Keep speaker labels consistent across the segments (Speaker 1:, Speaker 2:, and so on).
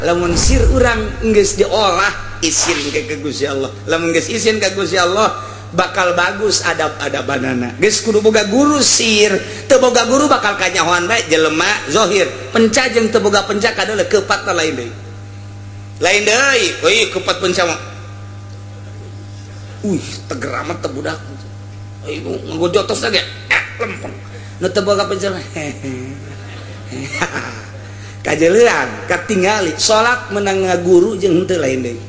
Speaker 1: Lamun sir urang geus diolah, isin ke Gusti Allah. Lamun geus isin ka Gusti Allah, bakal bagus adab-adabanana. Geus kudu boga guru sir. Teu boga guru bakal kanyahoan bae jelema zohir. Penca jeung teu boga penca kadeuleu keupatna lain deui. Lain deui. Euy, keupat penca mah. Wih, teger amat teh budak. Euy, ngagojotos ge. Lempeng. Nu teu boga penca mah. Kajeleuan katingali salat menang ngaguru jeung henteu lain deui.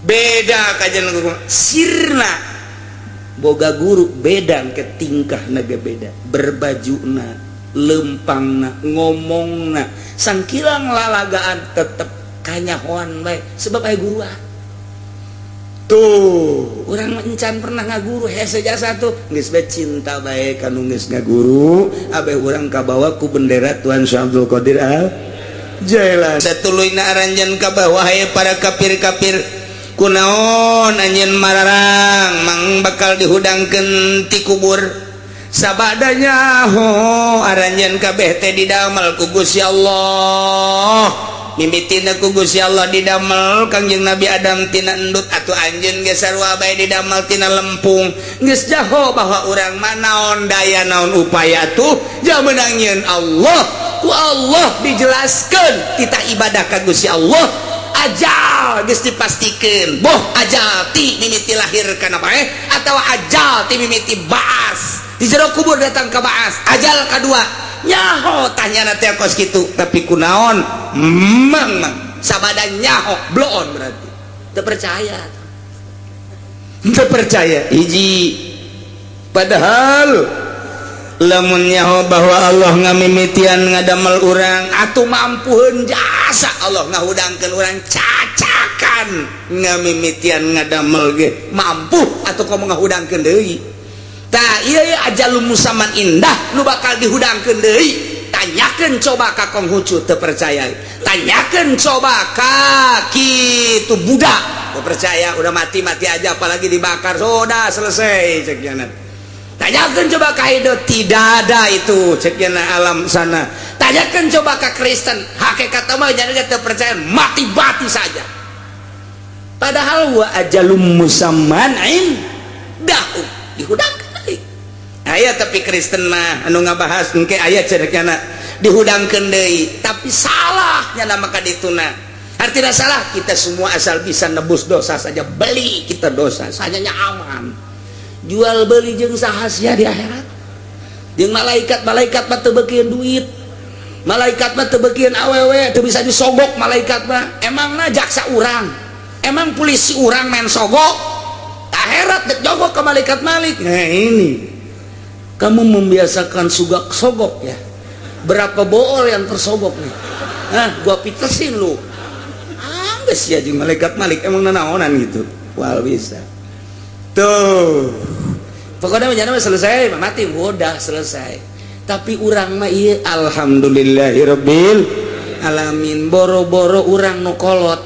Speaker 1: Beda kajian guru sirna boga guru, beda ke tingkah naga, beda berbajuna, lempangna, ngomongna, sangkilang lalagaan tetep kanyahoan bae sebab aya guruan. Tuh urang encan pernah ngaguru, hese jasa tuh geus bae cinta bae ka nu geus ngaguru. Abeh urang kabawa ku bendera Tuhan Syekh Abdul Qadir Al Jailani. Satuluyna aranjeun ka wahai para kafir-kafir, kunaon anjeun mararang mang bakal dihudangkeun ti kubur, sabadanya ho aranjeun kabeh teh didamel ku Gusti Allah. Mimitina ku Gusti Allah didamel Kangjeng Nabi Adam tina endut, atuh anjeun ge sarua bae didamel tina lempung. Geus jaho bahwa urang mah naon daya naon upaya tuh ja meunang nyieun Allah. Ku Allah dijelaskan kita ibadah ka Gusti Allah. Ajal geus dipastikeun, boh ajal ti mimiti lahir kana bae atawa ajal ti mimiti baas di jero kubur datang ke baas, ajal kadua nyaho tanya teh kos kitu. Tapi kunaon mang mang sabada nyaho bloon, berarti teu percaya, teu percaya hiji. Padahal lamun nyaho bahwa Allah ngamimitian ngadamel urang, atuh mampuheun jasa Allah ngahudangkeun urang. Cacakan ngamimitian ngadamel ge mampu, atau komo ngahudangkeun deui. Tah ieu ajalum musamman indah nu bakal dihudangkeun deui. Tanyakeun coba ka Konghucu, teu percaya. Tanyakeun coba ka kitu Buddha, teu percaya. Udah mati mati aja, apalagi dibakar, sudah selesai cek. Tanyakan coba ka Hindu, tidak ada itu ceknya alam sana. Tanyakan coba ke Kristen, hakikat mah jadi teu percaya, mati-mati saja. Padahal wa ajalum musamman indahu, dihudangkeun deui aya. Tapi Kristen mah anu ngabahas engke aya cerekna dihudangkeun deui, tapi salahnya nama kadituna. Artinya salah kita semua, asal bisa nebus dosa saja, beli kita dosa sajanya aman. Jual beli jeung saha sia di akhirat? Jeung malaikat. Malaikat mah teu beukieun duit, malaikat mah teu beukieun awewe, teu bisa disogok malaikat mah. Emangna jaksa urang, emang polisi urang main sogok? Akhirat dek jogok ke malaikat malik. Nah, ini kamu membiasakan sugak sogok ya, berapa bool yang tersogok nih? Nah, gua pitesin lu. Ah, geus ya jeung malaikat malik emang nanaonan gitu. Wal bisa tuh. Pokoknya menjadi selesai, mati udah selesai. Tapi urang mah iya, alhamdulillahirabbil alamin. Boro-boro urang nu kolot,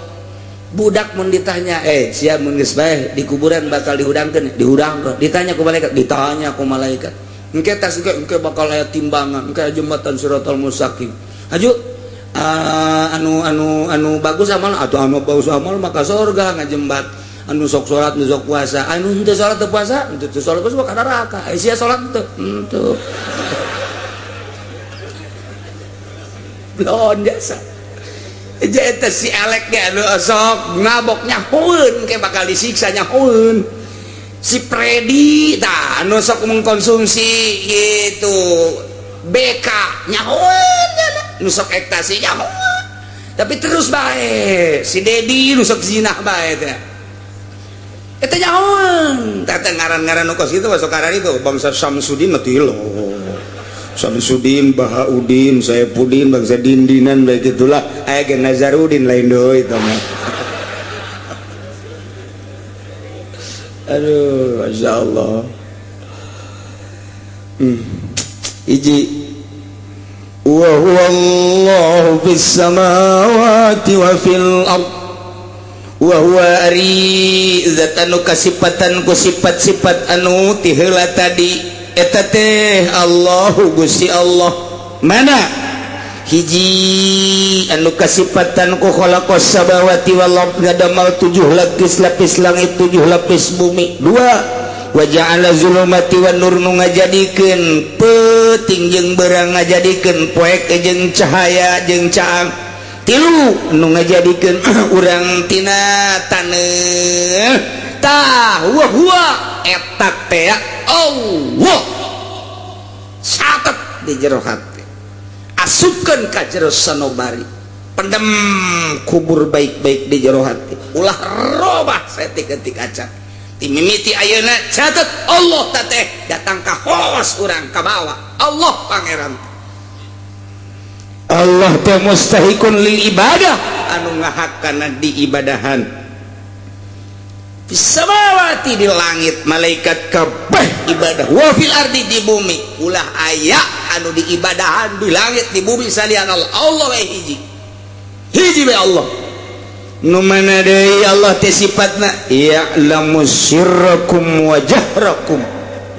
Speaker 1: budak mun ditanya, eh siap mun geus bae di kuburan bakal dihudangkeun? Dihudangkeun. Ditanya ku malaikat, ditanya ku malaikat engke tas, engke engke bakal aya timbangan, engke jembatan siratal mustaqim. Haju anu anu anu bagus amal atau anu bagus amal maka surga ngajembat. Anu sok salat, nu sok puasa. Anu henteu salat, teu puasa, henteu salat puasa ka neraka. Eh, sia salat henteu? Henteu. Belon jasa. Eta si elek ge anu sok ngabok nyahoeun ke bakal disiksa, nyahoeun. Si Freddy tah anu sok mengkonsumsi gitu BK nyahoeun, nu sok ekstasi nyahoeun. Tapi terus bae si Dedi nu sok zinah bae teh eta nyahoeun. Tah ngaran-ngaran nu kos kitu masuk karan itu bangsa Samsudin mah lo. Samsudin, Bahaudin, Saipudin, bangsa dindinan baik itulah. Aya ge Nazarudin lain deui itu mah. Aduh, masya Allah. Hiji wa huwa Allahu fis samawati wa fil ard. Wa huwa ari zat anu kasipatan ku sifat-sifat anu ti heula tadi, eta teh Allahu Gusti Allah. Mana Hiji anu kasipatan ku khalaqas samawati wal ard, ngadamel tujuh lapis lapis langit, tujuh lapis bumi. Dua, wa ja'ala zulumati wan nur, nu ngajadikeun peuting jeung beurang, ngajadikeun poek jeung cahaya jeung caang. Tilu, nu ngajadikeun urang tina taneuh. Tah, wa huwa eta teh Allah. Catet di jero hati, asupkeun ka jero sanobari, pendem, kubur baik-baik di jero hati, ulah robah saetik-etik acan. Ti mimiti ayeuna catet Allah teh datang ka hoos urang, ka bawa Allah pangeran. Allah teh mustahikun lil ibadah, anu ngahakana diibadahan. Fis samawati, di langit, malaikat kabeh ibadah, wa fil ardi, di bumi. Ulah aya anu diibadahan di langit, di bumi salian Allah. Allah we hiji, hiji we Allah. Nu mana deui Allah teh sifatna? Ya'lamu sirrakum wa jahrakum,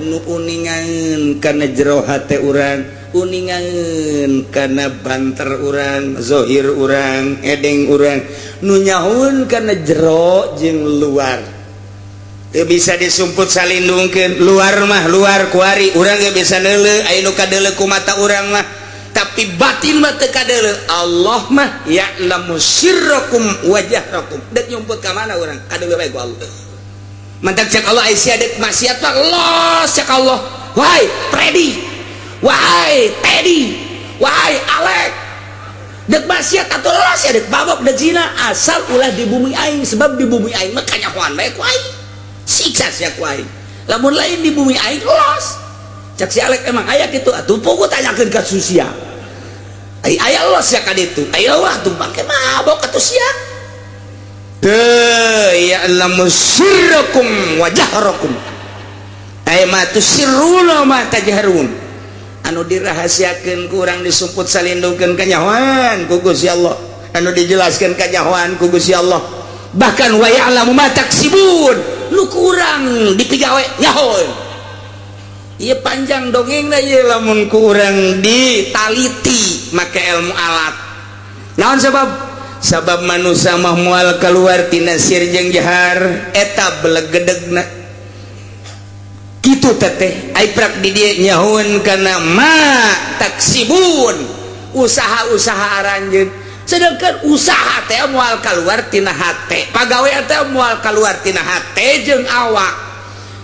Speaker 1: nu uningan kana jero hate urang, uningan kana banter urang, zohir urang, edeng urang, nu nyahoeun kana jero jeung luar. Teu bisa disumput salindungkeun. Luar mah luar, kuari urang ge bisa neuleuh, aya nu kadeuleu ku mata urang mah, tapi batin mah teu kadeuleu. Allah mah ya'lamu sirrakum wa jahrakum. Dek nyumput ka mana urang, kadeuleu bae ku Allah. Mantak cek Allah, aya dek maksiat mah los. Cek Allah, wahai Freddy, wahai Teddy, wahai Alex, dek maksiat atau los ya, dek babok, dek zina, asal ulah di bumi aing, sebab di bumi aing mah kanyahoan bae ku aing, siksa sia ku aing. Lamun lain di bumi aing, los. Cek si Alex, emang aya kitu? Atuh puguh tanyakeun ka sia. Ai aya los ya ka ditu, aya wah tuh make mabok atuh sia teu. Ya'lamu sirrakum wa jahrakum, ay ma tusirruna ma tajharun, anu dirahasiakeun ku urang, disumput salindungkeun, kanyahoan ku Gusti Allah, anu dijelaskeun kanyahoan ku Gusti Allah. Bahkan wa ya'lamu ma taksibun, nu kurang dipigawe nyahoeun. Ieu panjang dongengna ieu lamun ku urang ditaliti make ilmu alat. Naon sebab? Sabab manusia mah moal keluar tina sir jeung jahar eta belegedegna kitu teteh. Ai prak di dieu nyahoeun kana ma taksibun, usaha-usaha aranjeun, sedangkan usaha teh moal keluar tina hate, pagawe teh moal keluar tina hate jeung awak.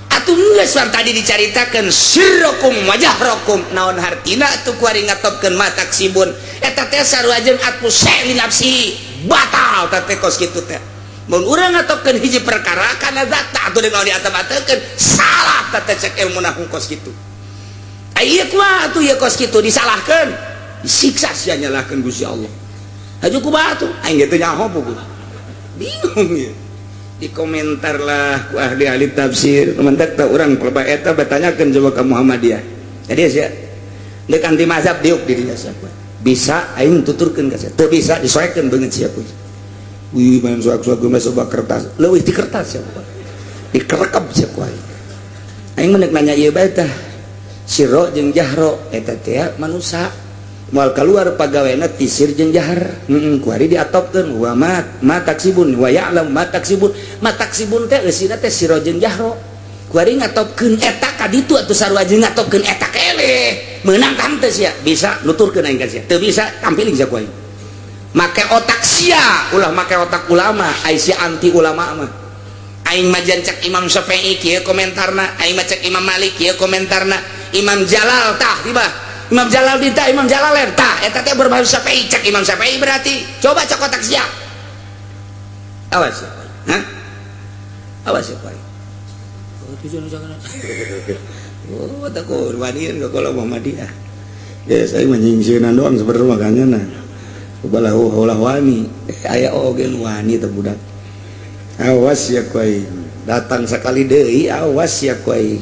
Speaker 1: Atuh geus tadi dicaritakeun sirrakum wa jahrakum, naon hartina atuh kuari ngatopkeun ma taksibun? Eta teh sarua jeung atfu syai li nafsi, batal teh kos kitu teh. Mun urang ngatopkeun hiji perkara kana zat atuh dengan diatep-atekeun, salah teh cek ilmu nahwu kos kitu. Ai ieu kumaha atuh ieu kos kitu disalahkeun, disiksa sia, nyalahkeun Gusti Allah. Haju kumaha atuh? Aing ge teu nyaho puguh, bingung ya. Di komentar lah ku ahli-ahli tafsir. Mentak tak urang pelba eta bertanyakeun coba ke Muhammadiyah. Jadi sia deuk anti mazhab diuk dirinya siapa bisa aing tuturkeun ka sia, teu bisa disoekeun beungeut sia. Wih, main soak-soak geus coba kertas, leuwih ti kertas sia, dikerekep sia ku aing. Aing mah nanya ieu bae tah, siro jeung jahro eta teh manusa moal keluar pagawena ti sir jeung jahar. Kuari diatopkeun wa ma ma taksibun, wa ya'lam ma taksibun. Ma taksibun teh eusina teh siro jeung jahro. Kuari ngatopkeun eta ka ditu atuh sarua jeung ngatopkeun eta keleh, meunang kan teh sia? Bisa nuturkeun aing ka sia, teu bisa tampiling sia ku aing. Make otak sia, ulah make otak ulama. Ai sia anti ulama mah. Aing mah cek Imam Syafi'i kieu komentarna, aing mah cek Imam Malik kieu komentarna, Imam Jalal tah tiba Imam Jalal tah, Imam Jalalain tah, eta teh berbahasa Syafi'i, cek Imam Syafi'i berarti. Coba cek otak sia. Awas ya. Hah? Awas ya, Pak. Oh, tujuan jangan. Oh, tak wanian ke kalau Muhammadiyah. Ya, saya menyingsieunan doang sebenarnya, makanya nah. Ulah ulah wani. Aya oge nu wani teh budak. Awas ya ku aing. Datang sekali deui, awas ya ku aing.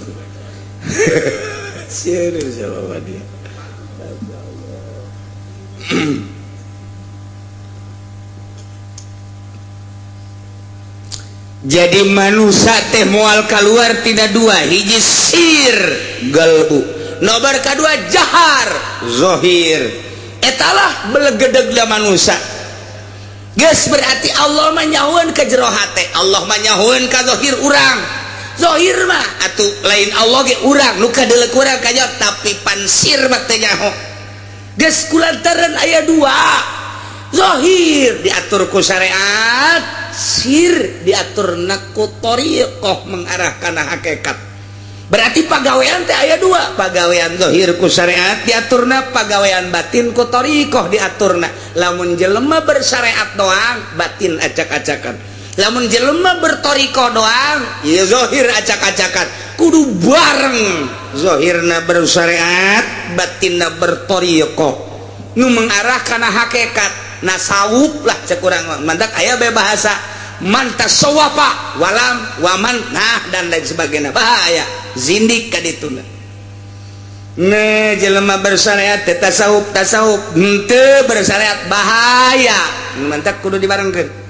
Speaker 1: Sieun sama Muhammadiyah. Jadi manusia teh moal keluar tina dua: hiji sir, galbu, nobar kedua jahar, zohir. Etalah belegedegna manusia. Geus berarti Allah mah nyahoeun ka jero hate, Allah mah nyahoeun ka zahir urang. Zahir mah atuh lain Allah ge urang nu kadeuleu urang kanya, tapi pansir mah teu nyaho. Geus kulantaran aya dua, zahir diatur ku syariat, sir diatur ku thariqah mengarah kana hakikat. Berarti pagawean teh aya dua, pagawean zahir ku syariat diaturna, pagawean batin ku thariqah diaturna. Lamun jelema bersyariat doang, batin acak-acakan. Lamun jelema berthariqah doang, ya zahir acak-acakan. Kudu bareng, zahirna bersyariat, batinna berthariqah nu mengarah kana hakikat. Nasawuf lah cek urang mah. Mantak aya be bahasa man tasawwafa walam waman, nah dan lain sebagainya. Bahaya zindik ka dituna. Ne jelema bersyariat teh tasawuf, tasawuf henteu bersyariat bahaya. Mantak kudu dibarengkeun.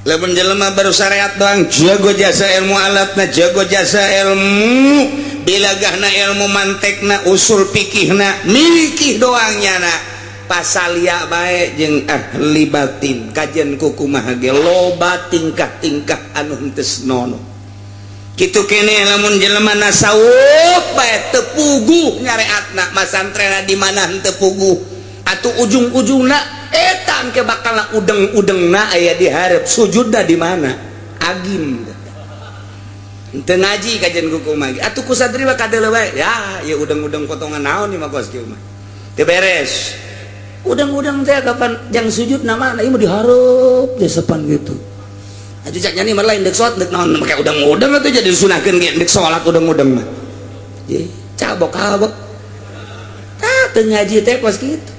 Speaker 1: Lamun jelema bersyariat doang, jago jasa ilmu alatna, jago jasa ilmu bilagahna, ilmu mantekna, usul fikihna, mikih doang nyana pasalia bae jeung ahli batin. Kajian kumaha ge loba tingkah-tingkah anu henteu senonoh. Kitu keneh lamun jelema nasawuf bae teu puguh nyareatna, masantrena di mana henteu puguh, atuh ujung-ujungna eta engke bakal udeng-udengna aya di hareup, sujudna di mana? Agim teu ngaji kajian kumaha ge atuh ku santri mah kadeuleu bae ya, ieu udeng-udeng potongan naon ieu mah, kos kieu mah teu beres. Udang-udang teh kapan jang sujud nama ieu mah dihareup desepan gitu. Atuh cak nyani mah lain dek salat dek naon make udang-udang atuh, jadi disunahkeun ge dek salat udang-udang mah. Ye, cabok-cabok. Tah teu ngaji teh kos kitu.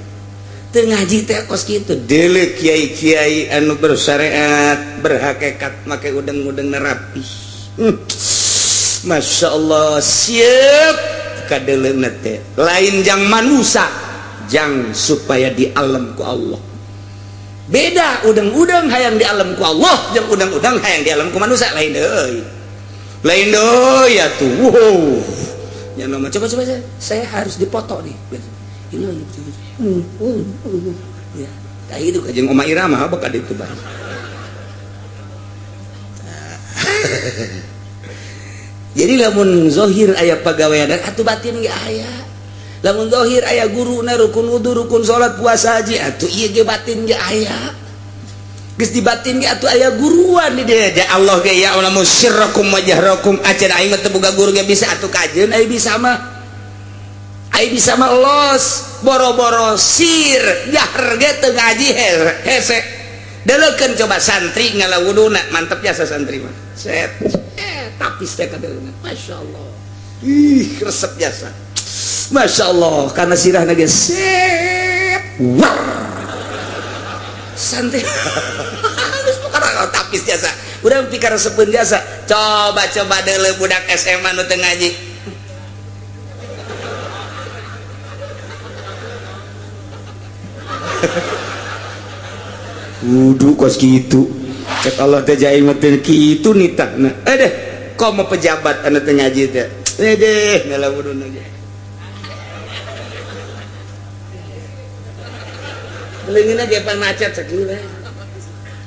Speaker 1: Teu ngaji teh kos kitu. Deuleu kiai-kiai anu bersyariat, berhakikat make udang-udang rapi. Masya Allah, siap kadeuleuna teh. Lain jang manusia, jang supaya di alam ku Allah. Beda udang-udang hayang di alam ku Allah jeung udang-udang hayang di alam ku manusia lain deui. Lain deui atuh. Wow. Ya nama coba coba saya harus dipoto nih. Ini ya. Tah itu jeung Oma Irama bakal ditu bae. Jadi lamun zahir aya pagawean atuh batin ge aya. Lamun zahir aya guruna rukun wudu, rukun salat, puasa, haji, atuh ieu ge batin ge aya. Geus di batin ge atuh aya guruan di dieu. Ja Allah ge ya alamu sirrakum wa jahrakum, acan aing mah teu boga guru ge bisa atuh kajeun ai bisa mah. Ai bisa mah los boro-boro sir jahar ge teu ngaji hese. Deleukeun coba santri ngalawuduna, mantep jasa santri mah. Set. Tapis teh kadeuleunan. Masya Allah. Ih, resep jasa. Masya Allah, karena sirahna ge set. War. Santai. Geus perkara tapis jasa. Urang pikir resepeun jasa. Coba-coba deuleu budak SMA nu teu ngaji. Wudu kos kitu. Cek Allah teh jaing mah teu kitu nitahna. Deh, kok mau pejabat anu teu ngaji teh. Deh, ngala wuduna ge. Leungeunna ge pan macet sakieu we.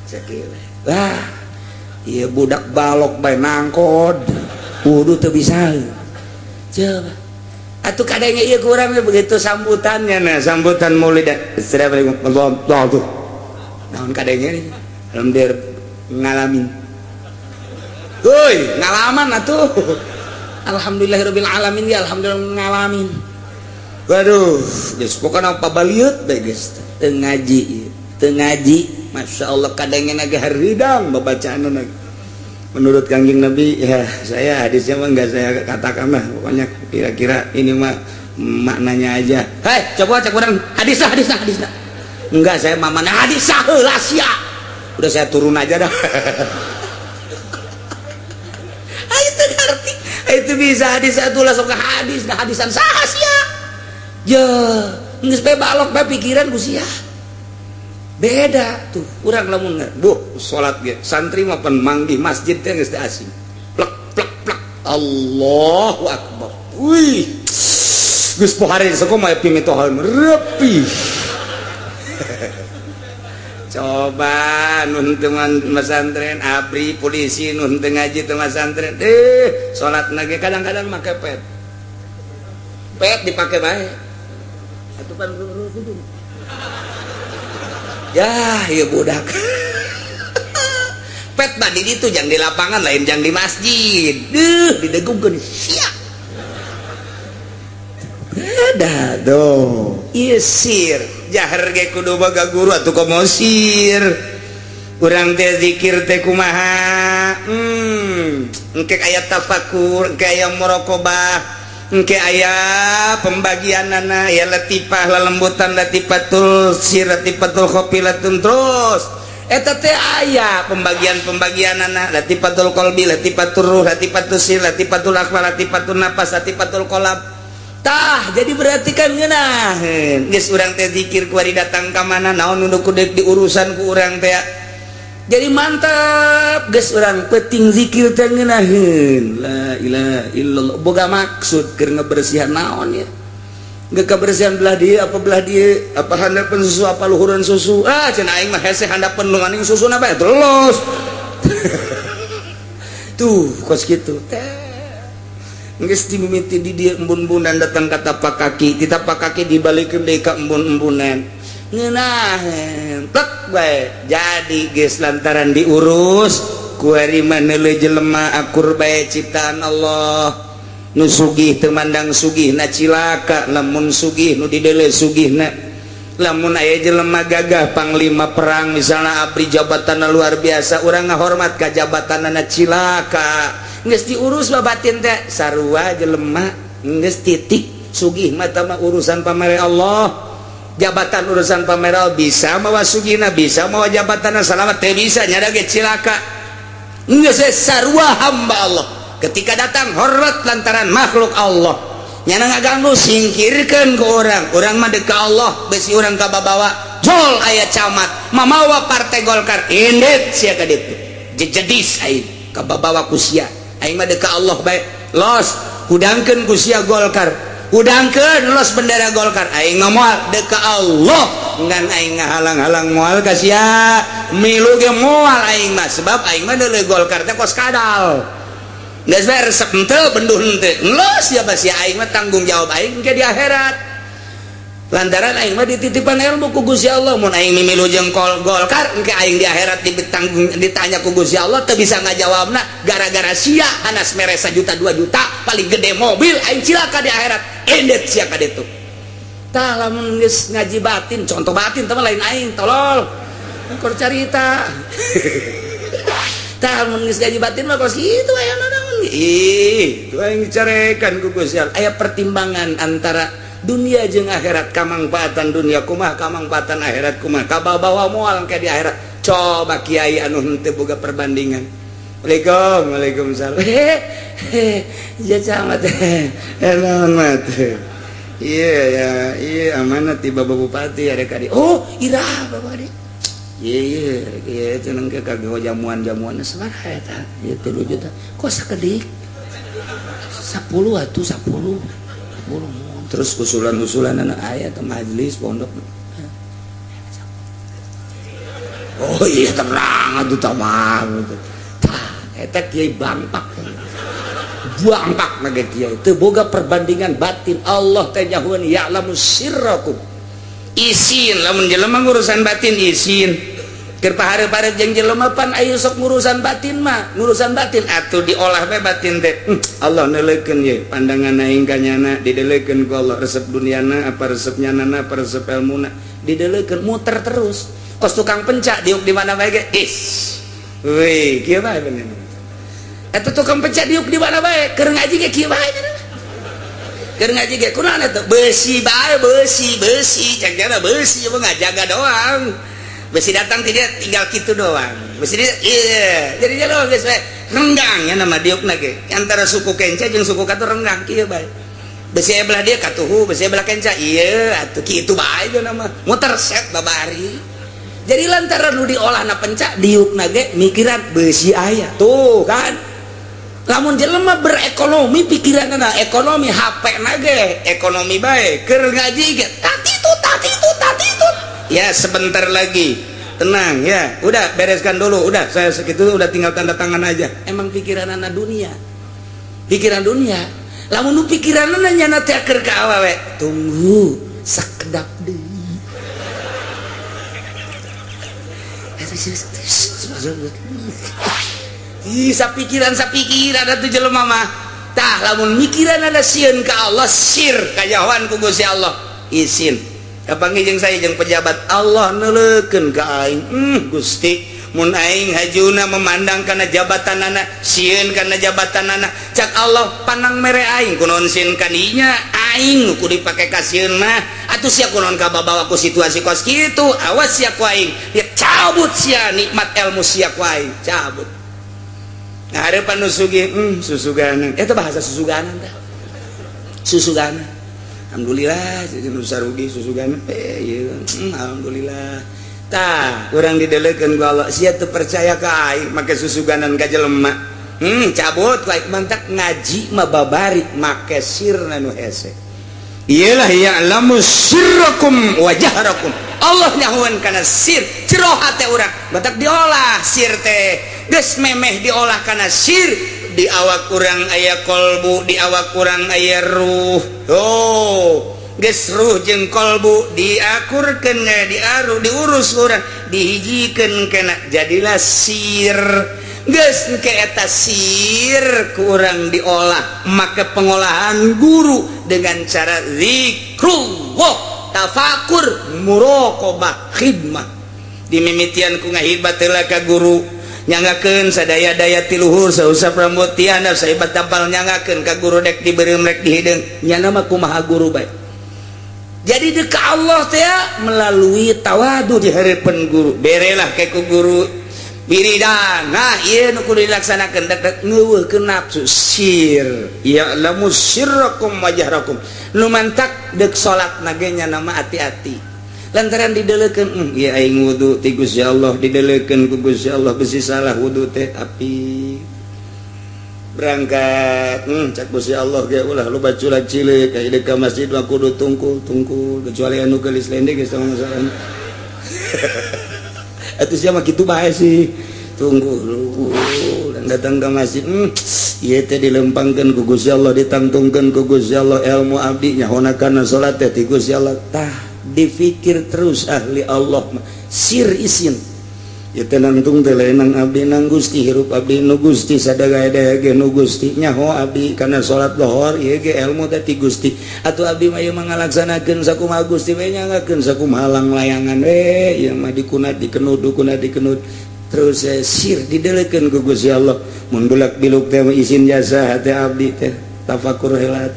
Speaker 1: Sakieu we. Wah, ieu budak balok bae nangkod. Wudu teu bisa. Coba. Atuh kadangnya ieu kurang begitu sambutannya, nah sambutan maulid. Assalamualaikum warahmatullahi wabarakatuh. Naon kadangnya nih? Alhamdulillah ngalamin. Woi, ngalaman atuh. Alhamdulillahirabbil alamin ya, alhamdulillah ngalamin. Waduh, geus pokona pabaliut bae geus teu ngaji, teu ngaji. Masya Allah kadangnya ge hareudang babacaanna. Menurut Kangjeng Nabi ya, saya hadisnya mah enggak saya katakan lah, pokoknya kira-kira ini mah maknanya aja. Hei, coba cek urang hadis lah, hadis lah, hadis lah. Enggak, saya mamana hadis heula sia. Udah saya turun aja dah. Itu ngerti. Itu bisa hadis satu langsung ke hadis, dah hadisan saha sia. Ya, geus bae balok bae pikiran ku sia. Beda tuh, urang lamun bu salat ge santri mah pan manggih masjid teh geus asing. Plek plek plek. Allahu akbar. Wih. Geus pohare sakumaha pimitohan repi. Coba nun teman pesantren, abri polisi nun teu ngaji teu pesantren, salat ge kadang-kadang make pet pet dipake bae atuh pan. Ya, ieu budak pet mah di ditu, jang di lapangan, lain jang di masjid. Duh, didegungkeun sia. Ada tuh. Ieu sir jahar ge kudu boga guru atuh, komo sir. Urang teh zikir teh kumaha? Engke aya tafakur, engke aya muraqabah, engke aya pembagianana ya, latifah, lelembutan, latifatul sir, latifatul khofi, latun terus eta teh aya pembagian-pembagianana, latifatul qalbi, latifatul ruh, latifatul sir, latifatul akhfa, latifatul nafas, latifatul qalb. Tah, jadi berarti kan ngeunaheun geus urang teh zikir kuari datang ka mana, naon nu kudu diurusan ku urang teh. Jadi mantap geus urang penting zikir teh ngeunaheun la ilaha illallah, boga maksud keur ngebersihan naon ya. Nggak kebersihan belah dia apa belah dia apa, handapan susu apa luhuran susu. Ah, cenah aing mah hese handapan lu maning susu na bae terus tuh kos kitu teh. Geus dimimiti di dia embun-embunan datang ka tapak kaki, di tapak kaki dibalikeun deui ka embun-embunan, ngeunaheun tek bae. Jadi geus lantaran diurus kuari mah neuleuh jelema akur bae, ciptaan Allah. Nu sugih teu mandang sugih na, cilaka lamun sugih nu dideuleu sugihna. Lamun aya jelema gagah, panglima perang misalnya, abri jabatan luar biasa, urang ngahormat ka jabatanana, cilaka. Geus diurus batin teh, sarua jelema geus titik. Sugih mah mah urusan pamere Allah, jabatan urusan pamere Allah. Bisa mawa sugihna, bisa mawa jabatan, salamat teh bisa nyada ge cilaka. Geus sarua hamba Allah, ketika datang hormat lantaran makhluk Allah. Nyana ngaganggu, singkirkan ke orang. Orang mah ka Allah. Besi orang ka babawa jol aya camat mamawa Partai Golkar, indit sia ka ditu, jejedis aing ka babawa ku sia. Aing mah ka Allah bae. Los hudangkeun ku sia Golkar, hudangkeun los bendera Golkar, aing mah moal, deuk ka Allah. Ngan aing ngahalang-halang moal ka sia, milu ge moal aing mah, sebab aing mah deuleu Golkar teh kos kadal. Geus bae resep henteu, benduh henteu, los ya sia. Aing mah tanggung jawab aing ke di akhirat, lantaran aing mah dititipan ilmu ku Gusti Allah. Mun aing mimilu jeung Golkar, engke aing di akhirat ditanggung, ditanya ku Gusti Allah teu bisa ngajawabna gara-gara sia hanas mere 1 juta 2 juta, paling gede mobil, aing cilaka di akhirat. Endet sia ka ditu. Tah, lamun geus ngaji batin, contoh batin teh lain aing tolol keur carita. Tah, mun geus ngaji batin mah kos kitu aya naon. Ih, itu aing dicarekan ku Gusti Allah. Aya pertimbangan antara dunia jeung akhirat, kamangfaatan dunia kumaha, kamangfaatan akhirat kumaha, kababawa moal ke di akhirat. Coba kiai anu henteu boga perbandingan. Waalaikum, waalaikumsalam. Hehe, ya camat, eh naon mat? Iya ya, iya amanat ti Bapak Bupati ada kadi. Oh, irah Bapak kadi. Iya iya iya itu nengke kagak jamuan-jamuan sabaraha eta? Ieu 3 juta. Kok sakedik? 10 atuh, 10. 10. Terus usulan-usulan anak aya ke majelis pondok. Oh iya, terang atuh tamah. Tah, eta kiai bangpak. Bangpak naga kiai. Teu boga perbandingan batin. Allah teh nyahueun ya'lamu sirrakum. Isin lamun jelema ngurusan batin, isin. Keur pahareup-hareup jeung jelema pan ayo sok ngurusan batin mah, ngurusan batin atuh diolah bae batin teh. Allah neuleukeun ye pandangan aing ka nyana, dideulekeun ku Allah resep duniana apa resep nyanana apa resep ilmuna, dideulekeun muter terus. Kos tukang pencak diuk di mana bae ge. Is. Wih, kieu bae bener. Eta tukang pencak diuk di mana bae, keur ngaji ge kieu bae. Keur ngaji ge kunaon eta? Besi bae, besi, besi, cek jana besi mah ngajaga doang. Besi datang tidak tinggal kitu doang. Besi dia iya, jadi dia doang geus bae. Renggang ya nama diukna ge. Antara suku kenca jeung suku katu renggang kieu bae. Besi belah dia katuhu, besi belah kenca iya atuh kitu bae nama. Muter set babari. Jadi lantaran nu diolah na pencak diukna ge mikiran besi aya tuh kan. Lamun jelema berekonomi, pikiranna ekonomi, HP na ge ekonomi bae, keur ngaji ge tatitut tatitut tatitut. Ya, sebentar lagi, tenang ya, udah bereskan dulu, udah saya segitu, udah tinggal tanda tangan aja. Emang pikiranana dunia, pikiran dunia. Lamun nu pikiranana nyana teh keur ka awewe, tunggu sakedap deui. Ih, sapikiran sapikiran atuh jelema mah. Tah, lamun mikiran ada sieun ka Allah, sir kajahoan ku Gusti Allah. Isin. Kapanggih jeung saya jeung pejabat, Allah neuleukeun ka aing. Gusti, mun aing hajuna memandang kana jabatanana, sieun kana jabatanana. Cak Allah, panang mere aing kunaon sieun kadinya, aing nu kudu dipake ka sieun mah. Atuh sia kunaon kababawa ku situasi kos kitu, awas sia ku aing. Ya cabut sia nikmat ilmu sia ku aing, cabut. Nah, harapan nu sugih, susuganan. Eta bahasa susuganan teh. Susuganan. Alhamdulillah jadi nu sarugi susuganan. Ieu, alhamdulillah. Tah, urang didelekeun ku Allah, sia teu percaya ka aing make susuganan ka jelema. Cabut ku aing, mantak ngaji mah babari make sirna nu hese. Iyalah ya'lamu sirrakum wa jahrakum. Allah nyahuan kana sir, jero hate urang. Batak diolah sir teh. Geus memeh diolah kana sir, di awak urang aya kolbu, di awak urang aya ruh. Oh, geus ruh jeung kolbu diakurkeun, diaru, diurus urang, dihijikeun kana jadilah sir. Geus engke eta sir ku urang diolah make pengolahan guru dengan cara zikrullah, tafakur, muraqabah, khidmah. Dimimitian ku ngahidmat heula ka guru, nyangakeun sadaya-daya ti luhur, sausap rambut tiana sahebat tapal, nyangakeun ka guru, dek dibeureum rek dihideung, nyana mah kumaha guru bae. Jadi dek ka Allah teh melalui tawadu di harapan guru, berelah ke ku guru wiridan. Nah, ieu nu kudu dilaksanakeun, dek dek ngeuweuhkeun nafsu, sir ya'lamu sirrakum wa jahrakum. Nu mantak dek salat na ge nya nama hati-hati lantaran didelekeun, ieu aing wudu ti Gusti Allah, didelekeun ku Gusti Allah, besi salah wudu teh tapi berangkat, cak Gusti Allah ge ulah loba culak cilik ka ka masjid mah kudu tungkul tungkul, kecuali anu geulis lendek geus tong masalah. Atuh sia mah kitu bae sih, tunggu dan datang ke masjid, ieu teh dilempangkeun ku Gusti Allah, ditangtungkeun ku Gusti Allah ilmu abdi, nyahona kana salat teh ti Gusti Allah. Tah, difikir terus ahli Allah mah sir isin. Ieu teh nangtung teh lain nang abdi, nang Gusti, hirup abdi nu Gusti, sadaya-daya ge nu Gusti, nyaho abdi kana salat lohor ieu ge ilmu teh ti Gusti. Atuh abdi mah ieu mah ngalaksanakeun sakumaha Gusti we, nyangakeun sakumaha langlayangan we, ieu mah dikunat dikenud, dikunat dikenud terus, sir didelekeun ku Gusti Allah. Mun bulak biluk teh izin jasa hate abdi teh, tafakur heula,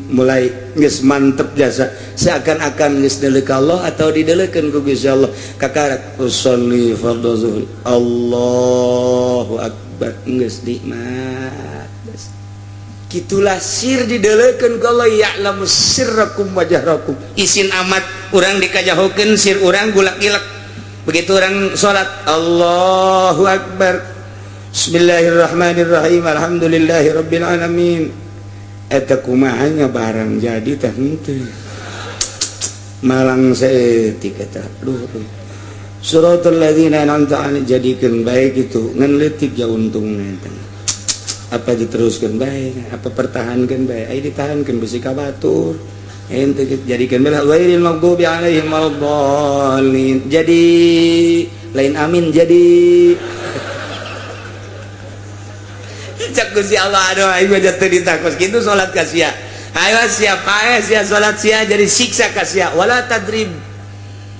Speaker 1: mulai geus mantep jasa, seakan-akan geus deuleu ka Allah atau didelekeun ku Gusti Allah. Kakarak usolli fardhu zuhri, Allahu akbar, geus nikmat. Gitulah sir didelekeun ku Allah, ya'lamu sirrakum wa jahrakum. Isin amat urang dikajahokeun sir urang gulak-gilek. Begitu orang salat, Allahu akbar, Bismillahirrahmanirrahim, alhamdulillahirabbil alamin, eta kumaha nya barang jadi teh henteu malang saeutik eta. Duh, suratul ladzina an'amta alaihim, jadikeun bae kitu ngan leutik ya untungna eta. Apa diteruskeun bae, apa pertahankeun bae, ai ditahankeun bisi ka batur. Ente jadikeun bae ghairil maghdubi alaihim waladdallin, jadi lain amin. Jadi cak Gusti Allah, aduh, aing mah jatuh ditakos kitu salat ka sia, ayo sia paeh sia salat sia, jadi siksa ka sia. Wala tadrib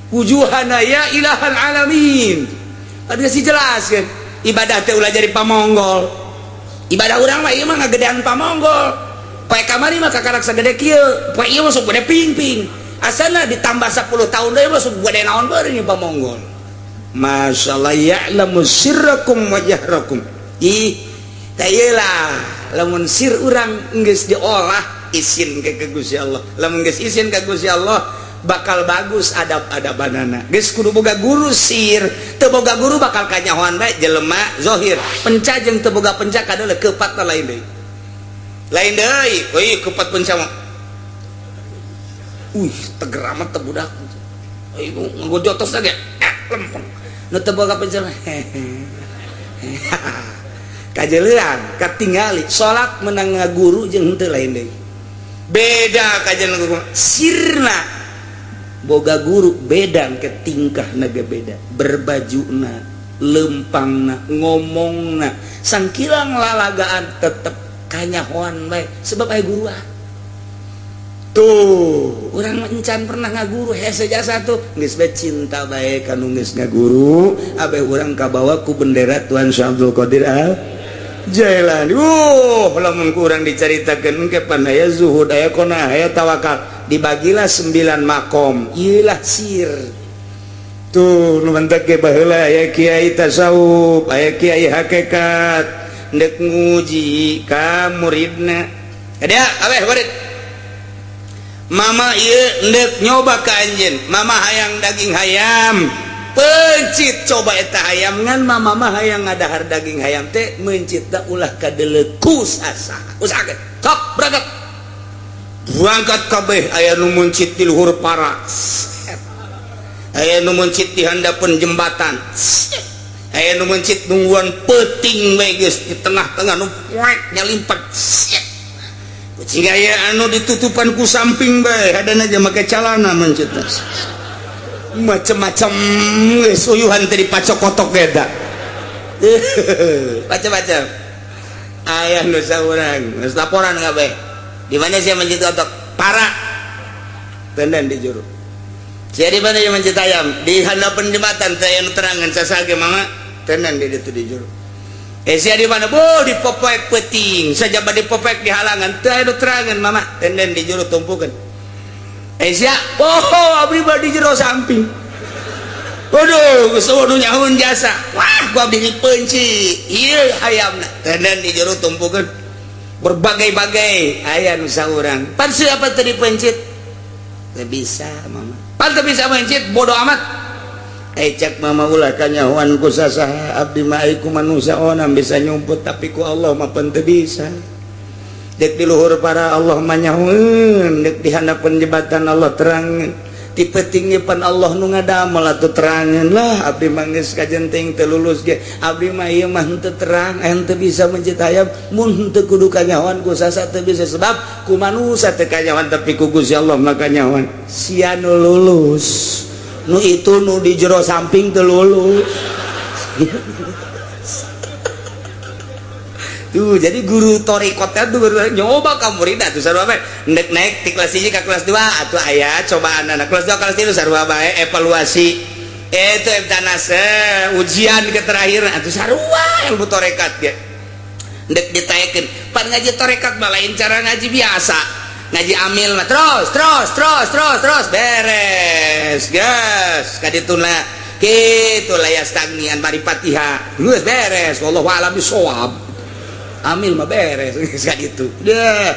Speaker 1: wujuhana ya ilahal alamin. Ada sih jelas kan ibadah teh ulah jadi pamonggol. Ibadah urang mah ieu mah ngagedean pamonggol. Poe kamari mah kakarak sagede kieu, poe ieu masuk gede ping-ping, asana ditambah 10 tahun deui masuk gede naon beureun ieu pamonggol. Masyaallah, ya'lamu sirrakum wa jahrakum. Ih, lah, lamun sir urang geus diolah, isin ke Gusti Allah. Lamun geus isin ka Gusti Allah, Bakal bagus adab-adabanana. Geus kudu boga guru sir. Teu boga guru bakal kanyahoan bae jelema zohir. Penca jeung teu boga penca kadeuleu keupatna lain deui. Lain deui. Euy keupat penca mah. Wih, teger amat teh budak. Euy ngagojotos ge. Lempeng. Nu teu boga penca mah. Kajeleuan katingali salat menang ngaguru jeung henteu lain deui. Beda kajian guru sirna boga guru beda ke tingkahna ge beda, berbajuna, lempangna, ngomongna, sangkilang lalagaan tetep kanyahoan bae sebab aya guruan. Tuh, urang encan pernah ngaguru hese jasa tuh geus bae cinta bae ka nu geus ngaguru, abeh urang kabawa ku bendera Tuhan Syekh Abdul Qadir Al Jailani. Lamun kurang diceritakan ke pan aya zuhud, aya qanaah, aya tawakal, dibagilah 9 makom. Ieulah sir. Tuh nu mantak ge baheula aya kiai tasawuf, aya kiai hakikat, ndek nguji ka muridna. Ada kabeh murid. Mama ieu ndek nyoba ka anjeun, mama hayang daging hayam. Pencit coba eta hayam ngan mama mah hayang ngadahar daging hayam teh mencit da ulah kadeuleu ku sasaha. Usahakeun. Sok berangkat. Berangkat kabeh aya nu mencit di luhur para. Aya nu mencit di handapeun jembatan. Aya nu mencit nungguan peuting bae geus di tengah-tengah nu poek nyalimpat. Kucing aya anu ditutupan ku samping bae hadana aja make calana mencit. Macam-macam geus uyuhan teh dipacokotok eta. Macam-macam. Aya nu saurang geus laporan kabeh. Di mana sia mencit kotok? Para. Tenden di juru. Sia di mana yang mencit ayam? Di handapeun jembatan teh aya nu terangan sasage mama tenden di ditu di juru. Sia di mana? Boh di popoek peuting, sajaba di popoek di halangan teu aya nu terangan mama tenden di juru tumpukeun. Sia, oh abdi mah di jero samping. Waduh, geus eueuh nu nyahoun jasa. Wah, ku abdi dipeunci. Ieu hayamna. Tenden di jero tumpukeun. Berbagai-bagai aya nu saurang. Pan siapa teu dipencit? Teu bisa, mama. Pan teu bisa mencit, bodoh amat. Cek mama ulah kanyahoan ku sasaha abdi mah ai ku manusia onam bisa nyumput tapi ku Allah mah pan teu bisa. Dek di luhur para Allah manyahueun, dek di handapeun jembatan Allah terangeun, ti peuting pan Allah nu ngadamel atuh terangeun lah abdi mah geus kajenting teu lulus ge abdi mah ieu mah henteu terang, henteu bisa mencit hayam mun henteu kudu kanyahoan ku sasa teu bisa sebab ku manusia teu kanyahoan tapi ku Gusti Allah mah kanyahoan. Sia nu lulus, nu itu nu di jero samping teu lulus. Tuh, jadi guru torikotnya tuh guru nyoba ka murid atuh sarua bae. Ndek naik ti kelas 1 ka kelas 2 atuh aya cobaan anak kelas 2 kelas 3 sarua bae evaluasi. Itu ebtanas ujian ke terakhir atuh sarua ilmu torekat ge. Ndek ditaekeun. Pan ngaji torekat mah lain cara ngaji biasa. Ngaji amil mah terus terus terus terus terus beres. Gas kadituna kitu la yastagni an marifatiha. Geus beres wallahu a'lam bissawab. Amil mah beres geus kitu. Deh.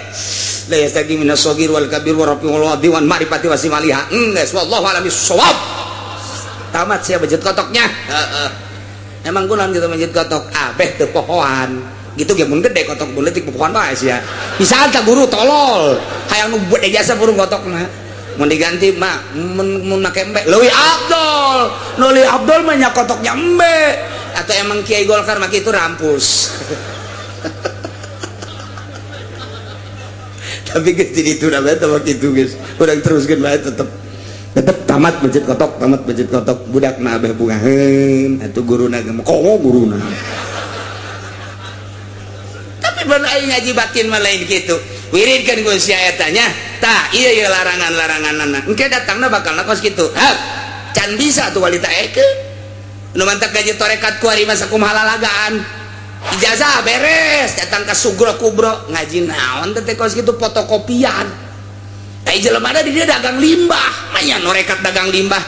Speaker 1: La yastagi minas sagir wal kabir wa rafi wal wadi wan marifati wasimaliha. Geus wallahu a'lam bissawab. Tamat sia mencit kotoknya. Heeh. Emang kunaon kitu mencit kotok? Abeh teu pohoan. Gitu ge mun gede kotok mun leutik pohoan bae sia. Bisa tah guru tolol. Hayang nu gede jasa burung kotokna. Mun diganti mah mun make embe leuwih abdol. Nu leuwih abdol mah nya kotoknya embe. Atau emang Kiai Golkar mah kitu rampus. Tapi geus di ditu da bae teh kitu geus. Urang teruskeun bae tetep tetep tamat mencit kotok, tamat mencit kotok. Budak mah abeh bungaheun atuh guruna ge komo guruna. Tapi mun aing ngaji batin mah lain kitu. Wiridkeun ku sia eta nya. Tah ieu ieu larangan-laranganna. Engke datangna bakalna kos kitu. Hah, can bisa tuh walita ekeun. Nu mantak gaji torekat ku ari mah sakumaha lalagaan. Ijazah beres, datang ke sugro kubro ngaji naon teh kos kitu fotokopian. Ai jelema di dia dagang limbah, manya norekat dagang limbah.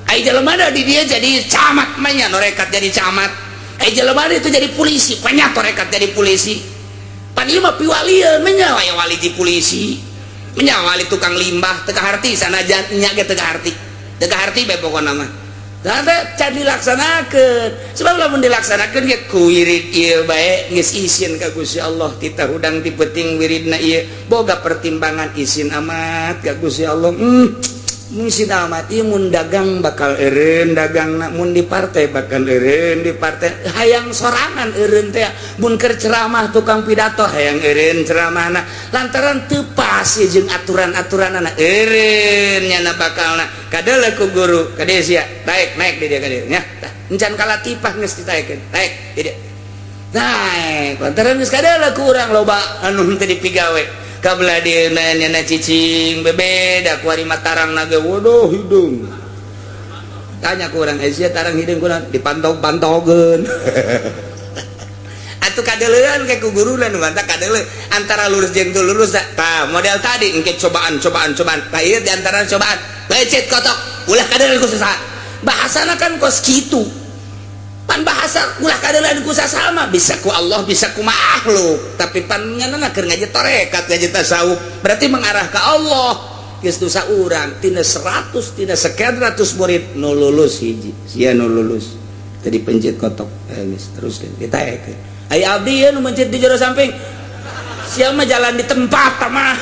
Speaker 1: Ai jelema di dia jadi camat, manya norekat jadi camat. Ai jelema itu jadi polisi, manya torekat jadi polisi. Pan ieu mah piwalieun manya aya wali di polisi. Menyawali tukang limbah teu kaharti sanajan nya ge teu kaharti. Teu kaharti bae pokona mah. Da can dilaksanakeun. Sebab lamun dilaksanakeun ge ku wirid ieu bae geus isin ka Gusti Allah titah hudang ti peuting wiridna ieu boga pertimbangan isin amat ka Gusti Allah. Isin amat ieu mun dagang bakal eureun dagangna, mun di partai bakal eureun di partai, hayang sorangan eureun teh, mun keur ceramah tukang pidato hayang eureun ceramahna lantaran teu pas jeung aturan-aturanana eureun nyana bakalna kadeuleu ku guru kade sia naik naik di dia kade nya tah encan kalatipah geus ditaekeun naik di dia naik lantaran geus kadeuleu ku urang loba anu henteu dipigawe kabla dieuna nyana cicing bebeda ku ari mah tarang naga waduh hidung tanya ku urang sia tarang hidung kurang dipantog-pantogeun atuh kadeuleuan ke ku guruna nu mantap kadeuleu antara lurus jeung teu lurus tah model tadi engke cobaan cobaan cobaan tah ieu di antara cobaan lecet kotok ulah kadeuleuan ku saha bahasana kan kos kitu pan bahasa ulah kadeuleuan ku sasama bisa ku Allah bisa ku makhluk tapi pan nyana keur ngaji tarekat ngaji tasawuf berarti mengarah ke Allah geus dosa urang tina 100 tina sekian ratus murid nu lulus hiji sia nu lulus tadi pencet kotok geus teruskeun ditaekeun ai abdi ieu nu mencet di jero samping sia mah jalan di tempat mah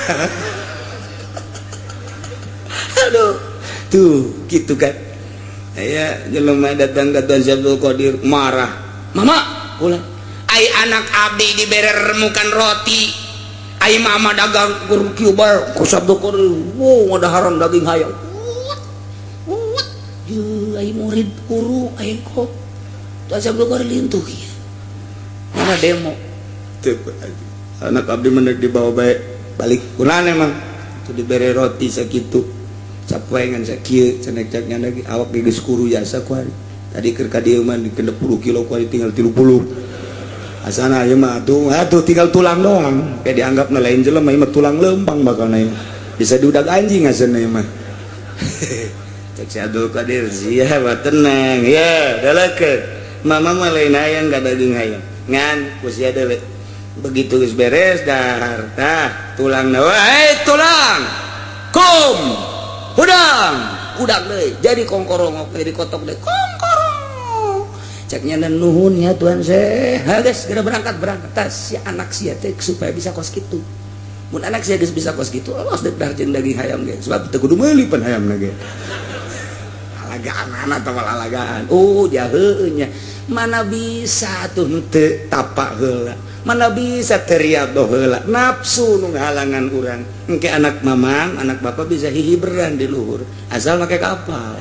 Speaker 1: aduh tuh gitu kan. Aya jelema datang ka Tuan Abdul Qadir marah. Mama, ulah. Ai anak abdi dibere remukan roti. Ai mama dagang kur kieu bae ku Abdul Qadir. Wow, ngadaharan daging hayam. Wut. Wut. Ieu ai murid guru ai kok. Tuan Abdul Qadir lintuh ieu. Mana demo? Teu anak abdi mah dibawa bae balik kunaon emang. Itu dibere roti sakitu. Capoengan sakieu cenah ceknya lagi awak geus kuru jasa ku hari. Tadi keur ka dieu mah 60 kilo ku hari tinggal 30. Asana ieu mah atuh atuh tinggal tulang doang. Kayak dianggapna lain jelema ieu mah tulang lempang bakalna ieu. Bisa diudag anjing asana ieu mah. Cek si Abdul Qadir sia mah tenang ya dalekeun. Mama mah lain hayang ka daging hayam. Ngan ku sia deuleu. Begitu geus beres dahar tah tulangna wae tulang. Kum hudang hudang deui jadi kongkorongok jadi kotok deui kongkorong ceknya dan nuhun ya Tuhan saya geus segera berangkat berangkat tas si anak sia teh supaya bisa kos kitu mun anak sia geus bisa kos kitu awas dek dahar jeung daging hayam ge sebab teu kudu meuli pan hayam ge alagaan atawa lalagaan oh jaheunya nya mana bisa tuh henteu tapak heula mana bisa teriadoh heula nafsu nu ngahalangan urang engke anak mamang anak bapak bisa hihiberan di luhur asal make kapal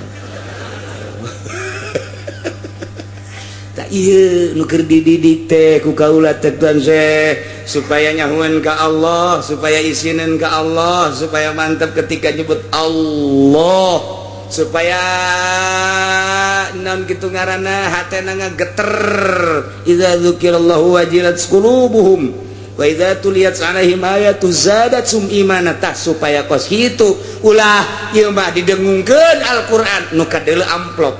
Speaker 1: tak ieu nu keur dididik teh ku kaula teh Tuan Syekh supaya nyahueun ka Allah supaya isineun ka Allah supaya mantap ketika nyebut Allah supaya non kitu ngaranna hatena ngageter idza dzukirallahu wajilat qulubuhum wa idza tuliyat alaihim ayatu zadatsum imana tah supaya kos kitu ulah ieu mah didengungkeun Al-Qur'an nu kadeuleu amplop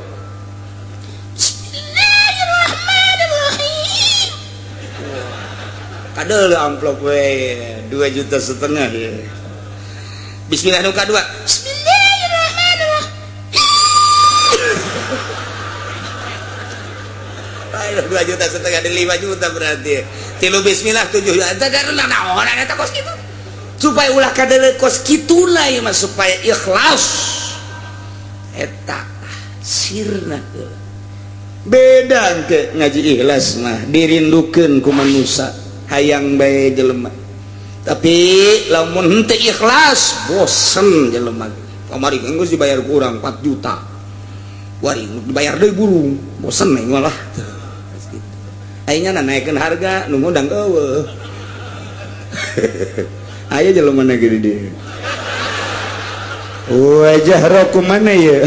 Speaker 1: Bismillahirrahmanirrahim kadeuleu amplop we 2,5 juta ya. Bismillah nu kadua Bismillahirrahmanirrahim 2,5 juta di 5 juta berarti tilu bismillah 7 juta naon eta kos kitu supaya ulah kadeuleu kos kitu lah ieu mah supaya ikhlas eta sirna beda engke ngaji ikhlas mah dirindukeun ku manusa hayang bae jelema tapi lamun henteu ikhlas bosen jelema kamari geus dibayar kurang 4 juta wari dibayar deui burung bosen nih malah aingna naikkeun harga nu ngundang eueuh aya jelema na ge di dieu wajah roku mana ya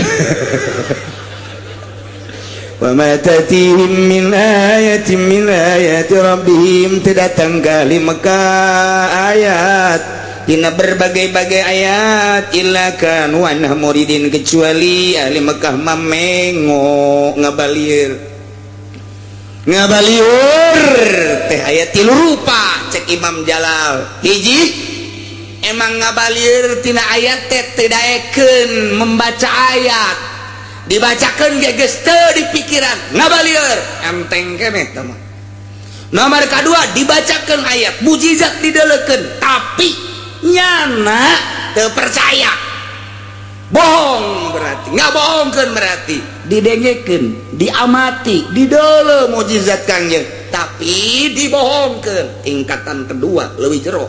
Speaker 1: wa ma tatihim min ayatin min ayati rabbihim datang kali Mekah ayat dina berbagai-bagai ayat illa kanu anha muridin kecuali ahli Mekah mamengo ngabalir ngabaliur teh aya tilu rupa cek Imam Jalal hiji Emang ngabalir tina ayat teh teu daekeun membaca ayat, dibacakeun ge geus teu di pikiran, ngabalieur enteng keneh tah mah. Nomor kedua, dibacakan ayat mujizat, didelekeun, tapi nyana teu percaya, bohong. Berarti nggak bohongkan, berarti didengekeun, diamati, didele mujizat Kangjeng, tapi dibohongkan. Tingkatan kedua lebih jero,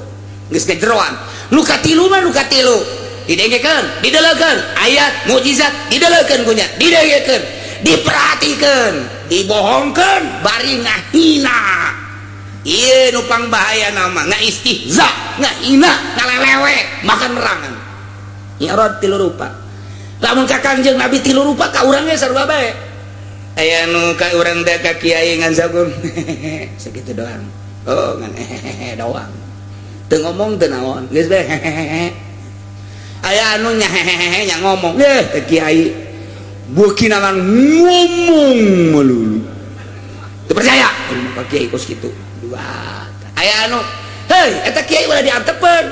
Speaker 1: geus kejeroan. Nu katilu mah, nu katilu didengekeun, didelekeun ayat mujizat, didelekeun kunya, didengekeun, diperhatikan, dibohongkan, bari ngahina. Iya, nu pang bahaya nama ngaistihza, ngahina, ngalelewe, makan merangan. I'rad tilu rupa. Lamun ka Kangjeng Nabi tilu rupa, ka urangnya sarua bae. Aya nu ka urang teh, ka kiai, ngan sakur sakitu doang. Oh, ngan hehehe doang, teu ngomong, teu naon, geus bae hehehe. Aya anu nya hehehe, nya ngomong, eh kiai beuki ngan ngomong melulu, teu percaya ka kiai kos kitu. Dua, aya anu, hei, eta kiai ulah diantepeun,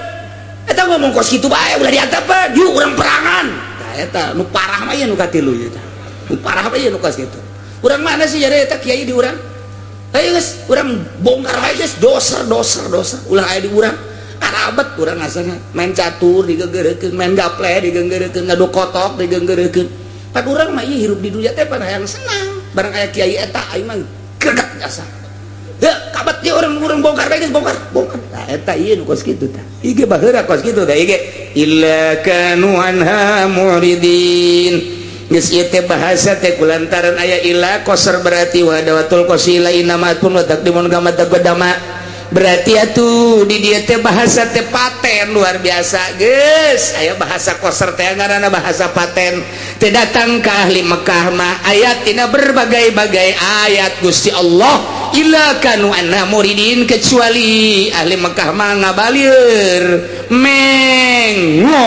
Speaker 1: eta ngomong kos kitu bae, ulah diantepeun, yuk urang perangan. Tah, eta nu parah mah ieu nu katilu ieu tah. Nu parah mah ieu nu kos kitu. Urang mana sih jadi eta kiai di urang? Ayo geus, urang bongkar bae geus, doser doser doser, ulah aya di urang. Karabat urang asalna main catur digegeurekeun, main gaple digegeurekeun, ngadu kotok digegeurekeun. Pan urang mah ieu hirup di dunia teh pan hayang senang. Barang aya kiai eta aing mah greget asa. Ya, kabat dia orang urang bongkar bae geus, bongkar, bongkar. Tah, eta ieu nu kos kitu tah. Ieu ge baheula kos kitu tah, ieu ge illa kanu anha muridin. Geus ieu teh bahasa teh kulantaran aya illa qasar, berarti wa dawatul qasila inama pun wa taqdimun kama taqaddama. Berarti atuh di dieu teh bahasa teh paten luar biasa. Geus aya bahasa qasar teh ngaranna bahasa paten. Teh datang ke ahli Mekah mah ayat tina berbagai-bagai ayat Gusti Allah, illa kanu anha muridin, kecuali ahli Mekah mah ngabalieur, mengo.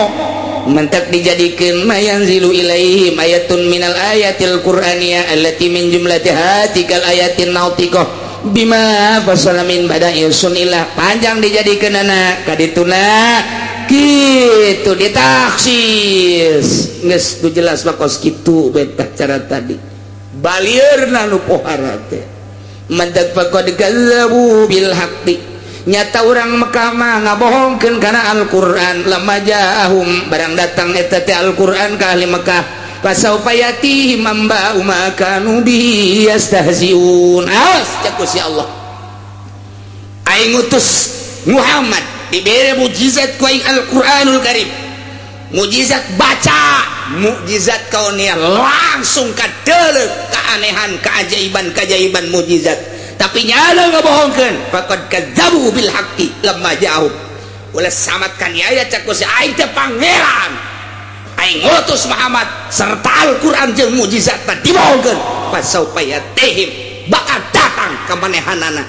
Speaker 1: Mentak dijadikan ma yanzilu ilaihim ayatun minal ayatil qur'aniyah allati min jumlatiha tikal ayatin nautiqah bima fasala min bada'i sunillah. Panjang dijadikan anak kadituna kitu ditaksis, geus nu jelas mah kos kitu beta cara tadi balieurna nu pohara teh. Mentak faqad kazzabu bil haqqi, nyata orang Mekah mah ngabohongkeun kana Al-Qur'an, lamma ja'ahum, barang datang eta teh Al-Qur'an ka ahli Mekah. Fasaufa yatihim amba'u ma kanu bihi yastahzi'un. Awas, cek si Allah, aing ngutus Muhammad, dibere mukjizat ku aing Al-Qur'anul Karim, mukjizat baca, mukjizat kauniyah, langsung kadeuleuh keanehan, keajaiban keajaiban mukjizat, tapi nyala ngabohongkeun. Faqad kadzabu bil haqqi lamma ja'ahum. Ulah samat kan ya cek si aing teh pangeran, aing ngutus Muhammad serta Al-Qur'an jeung mukjizat dibohongkeun. Fasaufa yatihim, bakal datang ka manehanana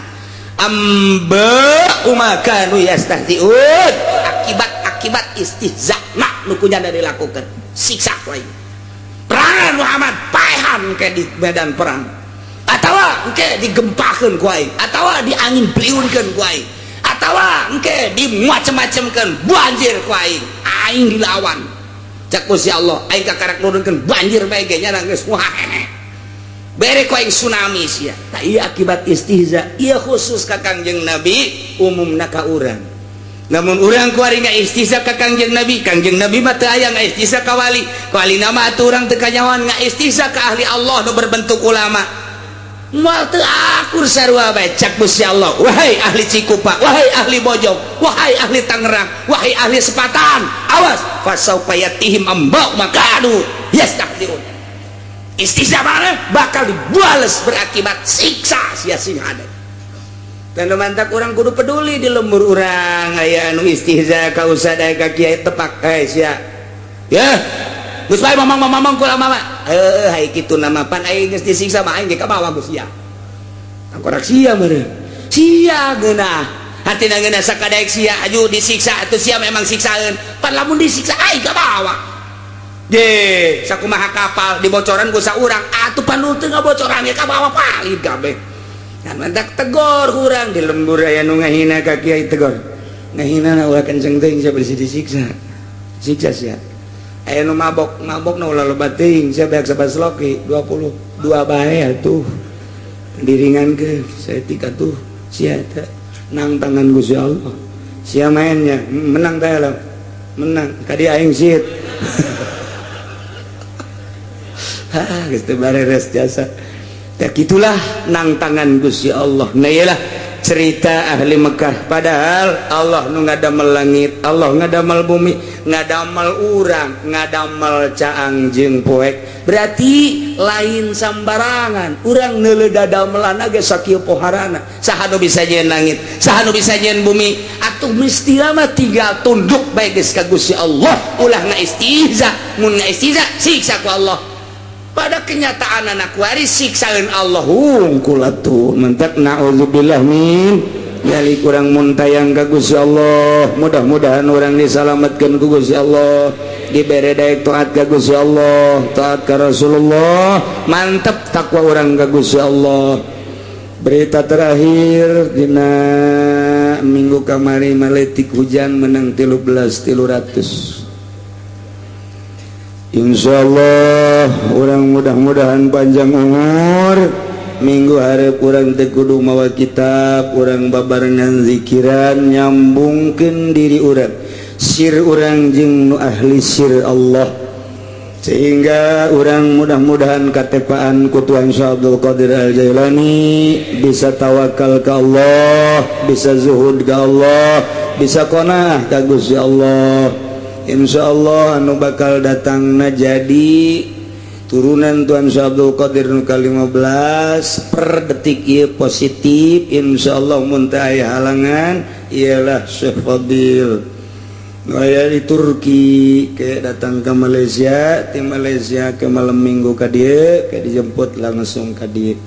Speaker 1: amba ma kanu yastahzi'un, akibat-akibat istihza mak nu kunyana dilakukan. Siksa ku aing perangan Muhammad, paehan ke di medan perang, atawa engke digempakeun ku aing, atawa diangin beliunkeun ku aing, atawa engke dimacem-macemkeun banjir ku aing. Aing dilawan, cek ku si Allah, aing kakarak nurunkeun banjir bae ge nya geus wah bere ku aing tsunami sia. Tah, ieu akibat istihza. Ieu khusus ka Kangjeng Nabi, umumna ka urang. Namun urang kuari istihza ka Kangjeng Nabi, Kangjeng Nabi mah teu aya istihza ka wali. Wali nama atuh urang teu kanyawan istihza ka ahli Allah nu berbentuk ulama. Moal teu akur, sarua bae. Cak Gusti Allah, wahai ahli Cikupa, wahai ahli Bojong, wahai ahli Tangerang, wahai ahli Sepatan, awas, fasaufa yatihim amba ma kanu yastahzi'un. Istihza mana bakal dibales berakibat siksa sia sing ada. Dan mantak urang kudu peduli. Di lembur urang aya anu istihza ka ustad, aya ka kiai, tepak, eh sia ya geus bae mamang mamang kula mama, heuh, hai kitu nama pan aing geus disiksa mah aing ge kabawa ku sia. Tangkorak sia meureun sia geunah hatina geunah sakadaek sia aju disiksa atuh sia memang siksaeun. Pan lamun disiksa aing kabawa je sakumaha kapal dibocoran ku saurang atuh, pan nu teu ngabocoran ge kabawa palid kabeh. Dan mantak tegor kurang di lembur aya nu ngahina ka kiai, tegor. Ngahina ulah kenceng teuing sia, bisi disiksa. Siksa sia. Aya nu mabok, mabok na ulah loba teuing sia, beak sabasloki 22 bae atuh. Diringankeun saeutik atuh sia, eta nang tangan Gusti Allah. Sia mainnya menang teh lah. Menang kadi aing sit. Hah, geus teu bareres jasa. Ya gitulah, nang tangan Gusti Allah. Nah, iyalah cerita ahli Mekah, padahal Allah nu ngadamel langit, Allah ngadamel bumi, ngadamel urang, ngadamel caang jeung poek. Berarti lain sambarangan urang neuleuh dadamelan ge sakieu poharana. Saha nu bisa nyieun langit, saha nu bisa nyieun bumi? Atuh mesti mah tinggal tunduk bae geus ka Gusti Allah, ulah ngaistihza. Mun ngaistihza, siksa ku Allah. Pada kenyataan anak waris siksaeun Allah hungkul atuh mentek. Naudzubillah min dzalik. Kurang muntayang ka Gusti Allah, mudah-mudahan urang disalametkeun ku Gusti Allah, dibere daek taat ka Gusti Allah, taat ka Rasulullah, mantep takwa urang ka Gusti Allah. Berita terakhir, dina minggu kamari maletik hujan menang 13 300. Insya Allah urang mudah-mudahan panjang umur. Minggu hari kurang teu kudu mawa kitab, urang babarengan zikiran, nyambungkeun diri urang, sir urang jeung nu ahli sir Allah, sehingga urang mudah-mudahan katepaan ku Tuhan Syekh Abdul Qadir Al Jailani, bisa tawakal ke Allah, bisa zuhud ke Allah, bisa qanaah ka Gusti Allah. Insya Allah anu bakal datang na jadi turunan Tuhan Syekh Abdul Qadir nu ka-15 per detik ieu positif, insya Allah mun teu aya halangan, ialah Syekh Fadil nu aya di Turki, kayak datang ke Malaysia, di Malaysia ke malam Minggu ka dieu, kayak dijemput langsung ka dieu.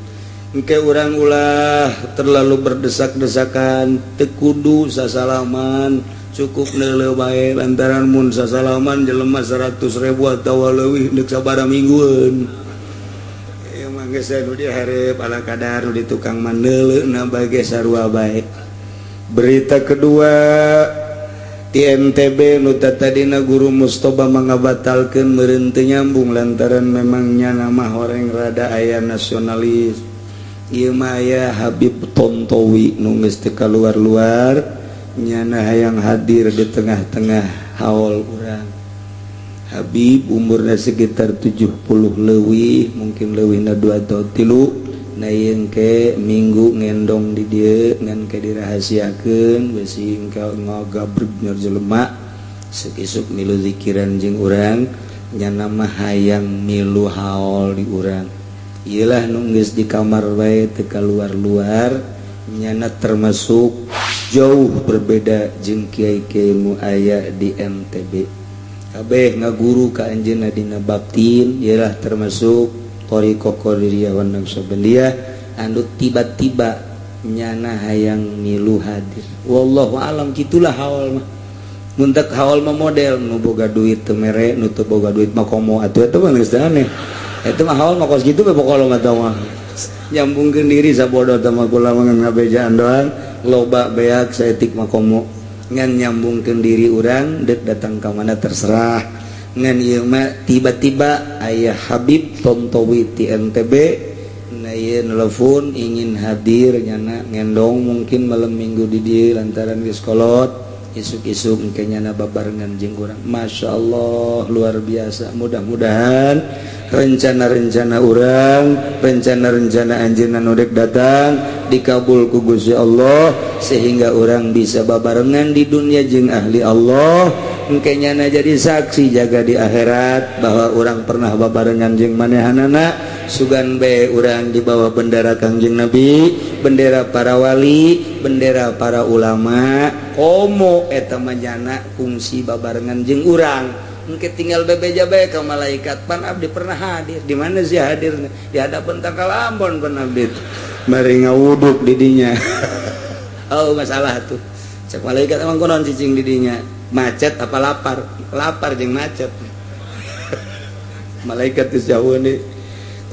Speaker 1: Engke urang ulah terlalu berdesak-desakan, teu kudu sasalaman, cukup neuleuh bae, lantaran mun sasalaman jelema 100.000 atawa leuwih, deuk sabaraha minggueun. Ieu mah geus nu dihareup ala kadar di tukang mandeuleu na bae sarua bae. Berita kedua di NTB, nu tadina guru Mustoba mengabatalkeun, meureun teu nyambung, lantaran memangnya nama orang rada aya nasionalis. Ieu mah aya Habib Tontowi nu geus teu kaluar-luar, nyana hayang hadir di tengah-tengah haul urang. Habib umurnya sekitar 70 leuwih, mungkin leuwihna 2 atau 3. Nah, ke Minggu ngendong di dieu, ngan ke dirahasiakeun bisi engkau ngagabreg nyor jelema. Isuk milu zikiran jeung urang, nyana mah hayang milu haul di urang. Iyalah nu geus di kamar bae teu kaluar-luar, nyana termasuk jauh berbeda jeung kiai-kiai nu aya di NTB. Kabeh ngaguru ka anjeunna dina batin, ialah termasuk thariqah Qadiriyah wan Naqsyabandiyah, anu tiba-tiba nyana hayang milu hadir. Wallahu alam, gitulah haul mah. Muntek haul mah model nu boga duit teu mere, nu teu boga duit mah komo atuh. Eta mah geus aneh, eta mah haul mah kos kitu we pokona mah. Mah nyambungkeun diri sabodo teh mah, kula mah ngabejaan doang, loba beak saeutik mah komo, ngan nyambungkeun diri urang dek datang ka mana terserah. Ngan ieu mah tiba-tiba aya Habib Tontowi ti NTB. Nah, ieu nelfon ingin hadir, nyana ngendong mungkin malam Minggu di dieu, lantaran geus kolot. Isuk-isuk engke nyana babarengan jeung urang. Masya Allah, luar biasa. Mudah-mudahan rencana-rencana urang, rencana-rencana anjeunna nu dek datang dikabul ku Gusti Allah, sehingga urang bisa babarengan di dunia jeung ahli Allah. Engke nyana jadi saksi jaga di akhirat bahwa urang pernah babarengan jeung manehanana. Sugan be urang di bawah bendera Kangjeng Nabi, bendera para wali, bendera para ulama. Komo eta mah nyana kungsi babarengan jeung urang. Engke tinggal bebeja bae ka malaikat, "Pan abdi pernah hadir." Di mana sih hadir? Di hadapan tangkal Ambon pan abdi mari ngawuduk di dinya. Oh, masalah tuh. Cek malaikat, "Emang kunaon cicing di dinya? Macet apa lapar?" Lapar jeung macet. Malaikat geus jauh nih.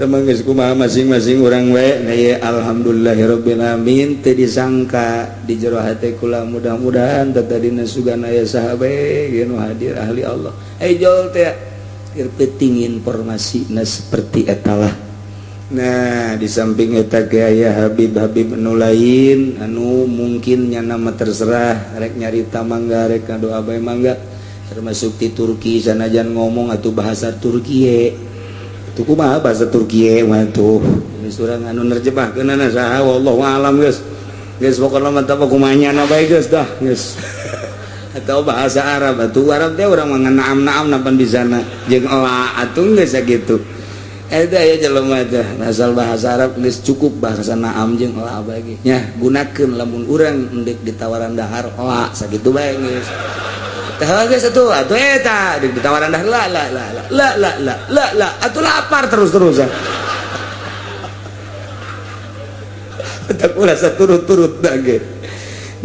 Speaker 1: Teman geus kumaha masing-masing urang we. Nah ye alhamdulillahirabbil alamin teu disangka di jero hate kula mudah-mudahan tadina sugan aya saha bae nu hadir ahli Allah. Jol teh keur penting informasina seperti eta lah. Nah di samping eta ge aya Habib-habib anu lain anu mungkin nyana mah terserah rek nyarita mangga rek ngadoa bae mangga, termasuk di Turki sanajan ngomong atuh bahasa Turki itu kumaha bahasa Turki mah tuh geus urang anu nerjemahkeunana saha wallahu alam geus geus pokona mah tah kumaha nyana bae geus dah geus atau bahasa Arab atuh Arab teh urang mah naam-naam napan bisana jeung ela atuh geus sakitu eta aya jelema teh asal bahasa Arab geus cukup bahasa naam jeung ela bae ge nya gunakeun lamun urang endek ditawaran dahar ela sakitu bae geus tah geus atuh atuh eta ditawaran dahar la la la la la la la la atuh lapar terus-terusan tak ulah saturut-turut ge.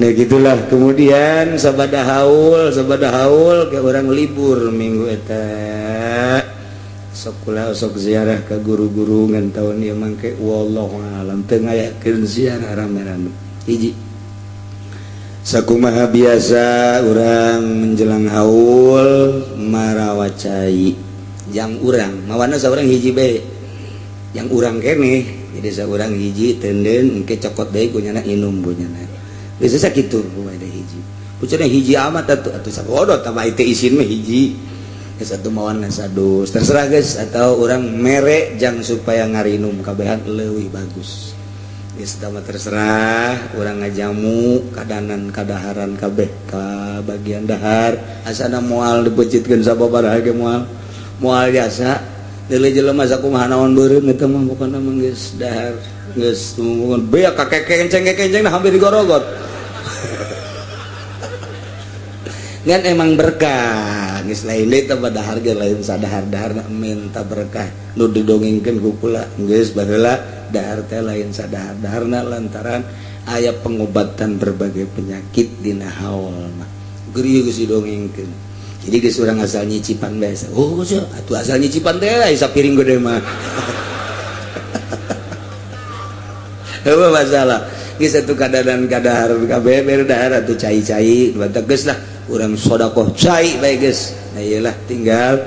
Speaker 1: Nah gitulah kemudian sabada haul ke orang libur minggu eta sok kula sok ziarah ke guru-guru ngan taun ieu mangke wallahu alam teu ngayakeun ziarah rame-rame hiji sakumaha biasa urang menjelang haul marawa cai jang urang mawana saurang hiji bae yang urang keneh jadi saurang hiji tenden engke cokot deui ku nyana inum ku nyana geus sakitu ada hiji pucana hiji amat atuh atuh sabodo tambah teu isin mah hiji geus atuh mawana sadus terserah geus atau urang mere jang supaya ngarinum kabehan leuwih bagus geus tah terserah urang ngajamu kadanan kadaharan kabeh ka bagian dahar asana moal dipeucitkeun sababaraha ge moal moal jasa deuleu jelema sakumaha naon beureum eta mah pokona mah geus dahar geus tungguan beak kakekenceng-kekenceng hampir digorogot ngan emang berkah geus lain deui teh dahar ge lain sadahar-daharna minta berkah nu didongengkeun ku kula geus baheula dahar teh lain sadahar-daharna lantaran aya pengobatan berbagai penyakit dina haul mah geus geus didongengkeun jadi geus urang asal nyicipan biasa oh geus atuh asal nyicipan teh aya sapiring gede mah heueuh masalah geus atuh kadadan kadahar kabeh bere dahar atuh cai-cai batak geus lah urang sedekah cai bae geus nah ieu lah tinggal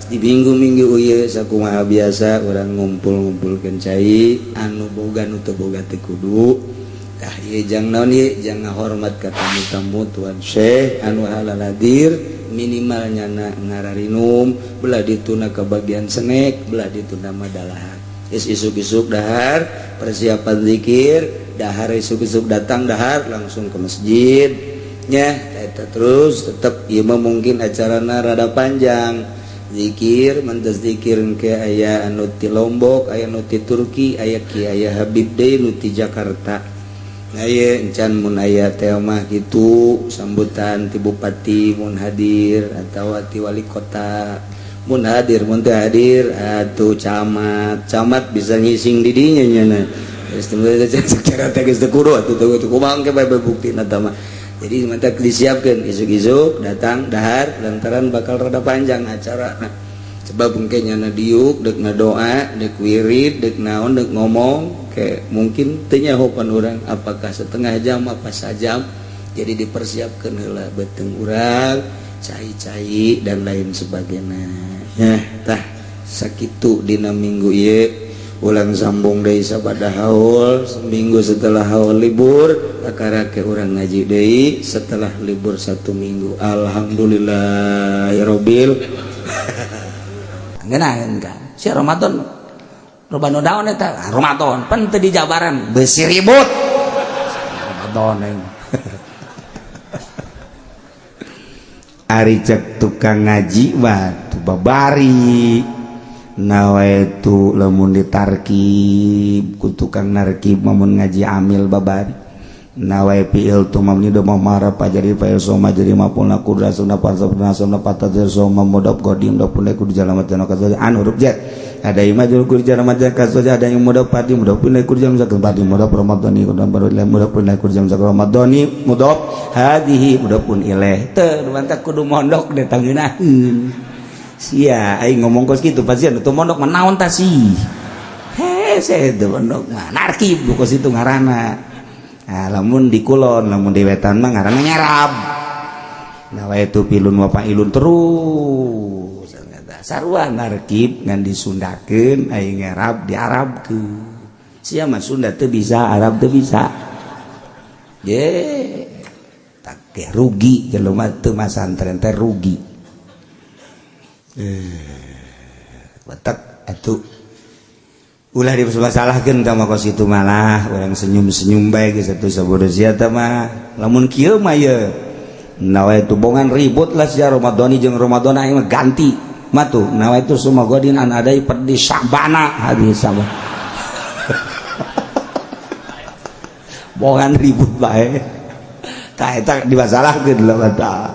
Speaker 1: di minggu-minggu ieu sakumaha biasa urang ngumpul-ngumpulkeun cai anu boga nu teu boga teu kudu tah ieu jang naon ieu jang ngahormat ka tamu-tamu tuan Syekh anu halal hadir minimal nyana ngararinum belah dituna ke bagian senek belah dituna madalahar geus isuk-isuk dahar persiapan zikir dahar isuk-isuk datang dahar langsung ke masjid nya eta terus tetep ieu mah mungkin acarana rada panjang zikir mentes zikir ke aya anu ti Lombok aya nu ti Turki aya ki aya Habib deui nu ti Jakarta nah ieu encan mun aya teh mah kitu sambutan ti bupati mun hadir atawa ti wali kota mun hadir mun teu hadir atuh camat camat bisa ngising di dinya nya geus secara teh geus teu kudu atuh teu kumaha engke bae buktina tah mah. Jadi mantap disiapkan isuk-isuk datang dahar lantaran bakal rada panjang acara nah sebab mungkin nyana diuk dek ngadoa dek wirid dek naon dek ngomong kayak mungkin teu nyahopan urang apakah setengah jam apa sajam jadi dipersiapkan heula beuteung urang cai-cai dan lain sebagainya ya tah sakitu dina minggu ieu ulang sambung deui sabada haul seminggu setelah haul libur takarake urang ngaji deui setelah libur satu minggu alhamdulillahirabbil ngeunaheun kan si Ramadan loba nu daun eta Ramadan pan teu dijabaran beusi ribut Ramadan aing ari cek tukang ngaji batu babari nawaitu lamun ditarkib ku tukang narkib mamun ngaji amil babari nawai fiil tu mamni do mamara pajari fa'il soma jadi mapulna kudra sunna parsabna sunna patajar soma mudab qadim do pun ku jalan matan kasoja an huruf jar ada yang majul ku jalan matan kasoja ada yang mudab padi mudab pun ku jalan zakat padi mudab ramadhani ku baru mudab pun ku jalan zakat ramadhani mudab hadihi mudab pun ilaih teu mantap kudu mondok deh tangeunaheun sia aing ngomong kos kitu pasti anu teu mondok mah naon tah sih. Hese itu pondok mah narkib buku situ ngaranna. Nah, lamun di kulon, lamun di wetan mah ngaranna nyarab. Nawaitu pilun wa failun terus sarua narkib ngan disundakeun, aing ngarab diarabkeun. Sia mah Sunda teu bisa, Arab teu bisa. Ye tak rugi jelema teu masantren teh rugi. Batak atuh ulah dimasalahkeun ka mah kos kitu malah urang senyum-senyum bae geus atuh sabodo sia teh mah. Lamun kieu mah ye nawaitu bongan ribut lah sia Ramadhani jeung Ramadan aing mah ganti matuh nawaitu sumagodin an adai perdi Sya'bana hadis sama. Bongan ribut bae tah eta dimasalahkeun lah tah.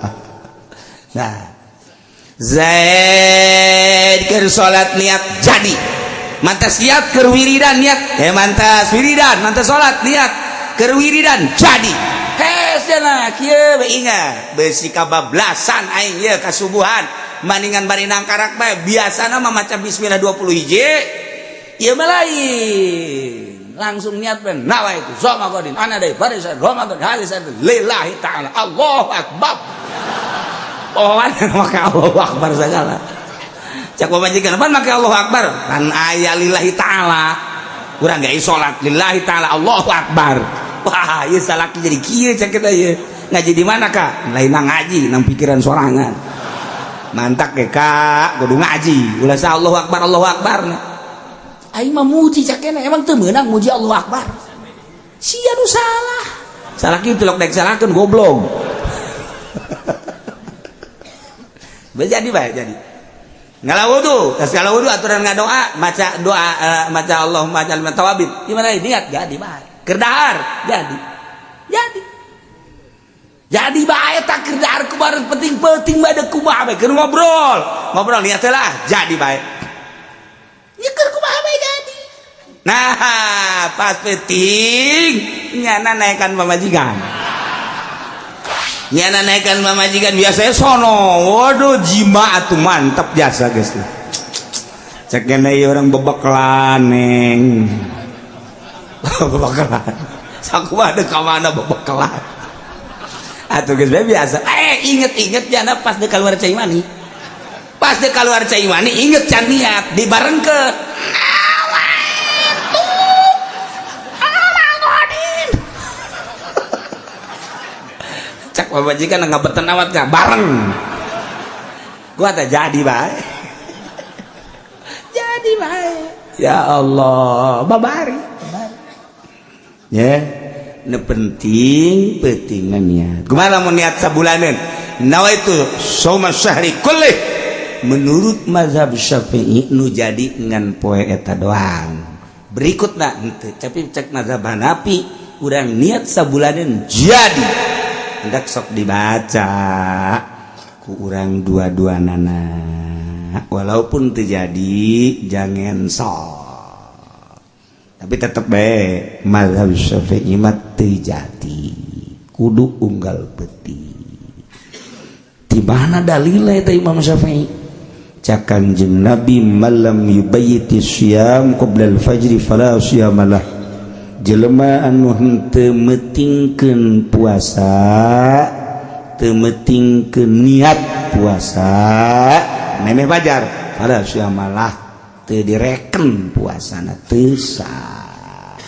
Speaker 1: Nah Zaid keur salat niat jadi mantas niat keur wiridan niat mantas wiridan mantas salat niat keur wiridan jadi hesena kieu we ingat besi kabablasan aing ieu kasubuhan maningan bari nangkarak bae biasana mah maca bismillah 20 hiji ieu mah lain langsung niat ben nawaitu soma qadin ana dai farisa Ramadan hadis lillahi ta'ala Allahu akbar. Oh maka Allahu akbar segala cak pamajikan pan make Allahu akbar kan aya lillahi ta'ala urang ge salat lillahi ta'ala Allahu akbar. Wah ieu salaki jadi kieu cak kita ieu ngaji di mana kak lain ngaji nang pikiran sorangan mantak ge kak kudu ngaji ulah sa Allahu akbar Allahu akbar. Aing mah muji cakena emang teu meunang muji Allahu akbar sia nu salah salah kieu tilok daek salahkeun goblok. Jadi bae jadi ngala wudu tas ngala wudu aturan ngadoa maca doa maca Allahumma ij'alni tawabin gimana niat jadi bae keur dahar jadi jadi bae tak keur dahar kumaha penting-penting bae deuk kumaha bae keur ngobrol ngobrol niat lah jadi bae ya keur kumaha bae jadi. Nah pas penting nyana naekan pamajikan nyana naekan pamajikan biasanya sono waduh jima atuh mantap jasa geus cek kene ieu urang bebekelan neng bebekelan sakumaha deuk ka mana bebekelan atuh geus bae biasa inget-inget jana pas deuk keluar cai mani pas deuk keluar cai mani inget can niat dibarengkeun cak pamajikan ngabeten awat gak bareng gua tak jadi bae jadi bae ya Allah babari ya nu penting pentingan niat kumaha lamun niat sabulaneun nawaitu shauma syahri kullih menurut mazhab Syafi'i nu jadi ngan poe eta doang berikutna henteu tapi cek mazhab Hanafi urang niat sabulaneun jadi hendak sok dibaca ku urang dua-dua nana walaupun terjadi jangan sok tapi tetep bae mazhab Syafi'i mah teu jadi kudu unggal peti di mana dalilnya eta Imam Syafi'i cak Kanjeng Nabi malam yubayyiti syiyam qabla al-fajri fala syiyamalah jelema anu henteu metingkeun puasa teu metingkeun niat puasa memeh fajar fala syiyamalah teu direken puasana teu sah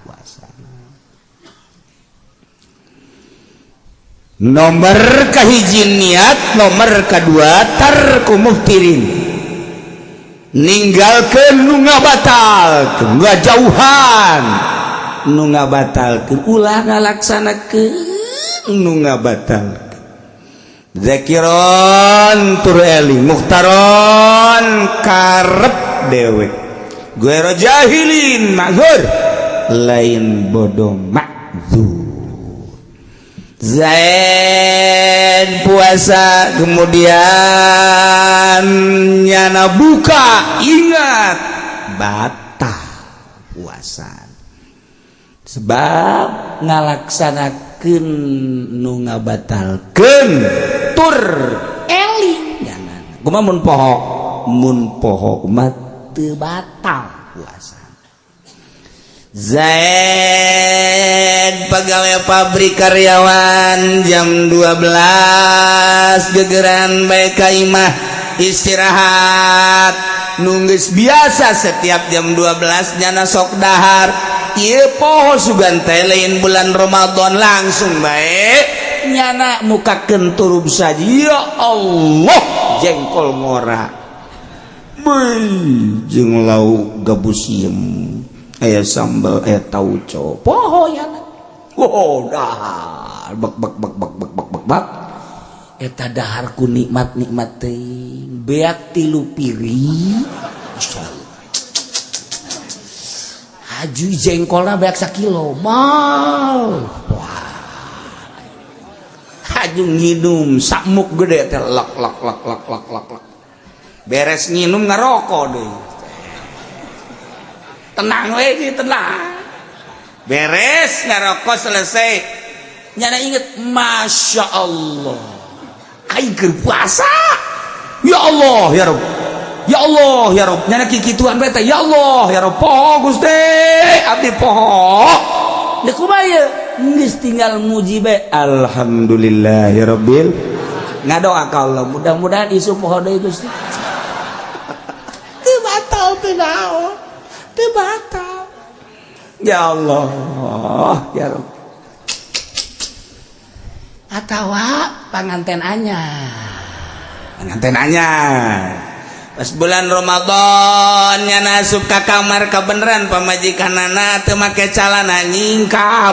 Speaker 1: puasana. Nomor kahiji niat, nomor kedua tarku muftirin ninggalkeun nu ngabatalkeun ngajauhan nu ngabatalkeun ulah ngalaksanakeun nu ngabatalkeun zakiron tur eling muhtaron karep dewek guero jahilin ma'zur lain bodoh ma'zur. Zain puasa kemudian nyana buka ingat batal puasa sebab ngalaksanakeun nu ngabatalkeun tur eling nyana kumaha mun poho mah teu batal puasa. Zaid pegawai pabrik karyawan jam 12 gegeran bae ka imah istirahat. Nunggus biasa setiap jam 12 nyana sok dahar. Ieu poho sugan teh lain bulan Ramadan, langsung bae nyana mukakeun turub saja. Ya Allah, jengkol ngora. Beuh, jeung lauk gabus siem, aya sambal, aya tauco, poho nyana. Wow, dahar bek bek bek bek bek bek bek bek. Eta dahar ku nikmat-nikmat teuing, beak 3 piring. Masyaallah. Haju jengkolna beak sakilo. Mal. Wah. Haju nginum samuk gede teh, lak lak lak lak lak lak lak. Beres nginum ngarokok deui. Tenang we, tenang. Beres ngarokok selesai. Nyana inget, Masya Allah, aing keur puasa. Ya Allah ya Rob, ya Allah ya Rob. Nyana kikituan bae teh, ya Allah ya Rob, poho Gusti, abdi poho. Deuk kumaha ieu? Geus tinggal muji bae, alhamdulillah ya Rabbil. Ngadoa ka Allah, mudah-mudahan isuk poho deui Gusti. Teu batal teu naon, teu batal. Ya Allah ya Rob. Atawa panganten anyar, panganten anyar pas bulan Ramadan nyana asup ka kamar, kabeneran pamajikanana teu make calana, nyingkab.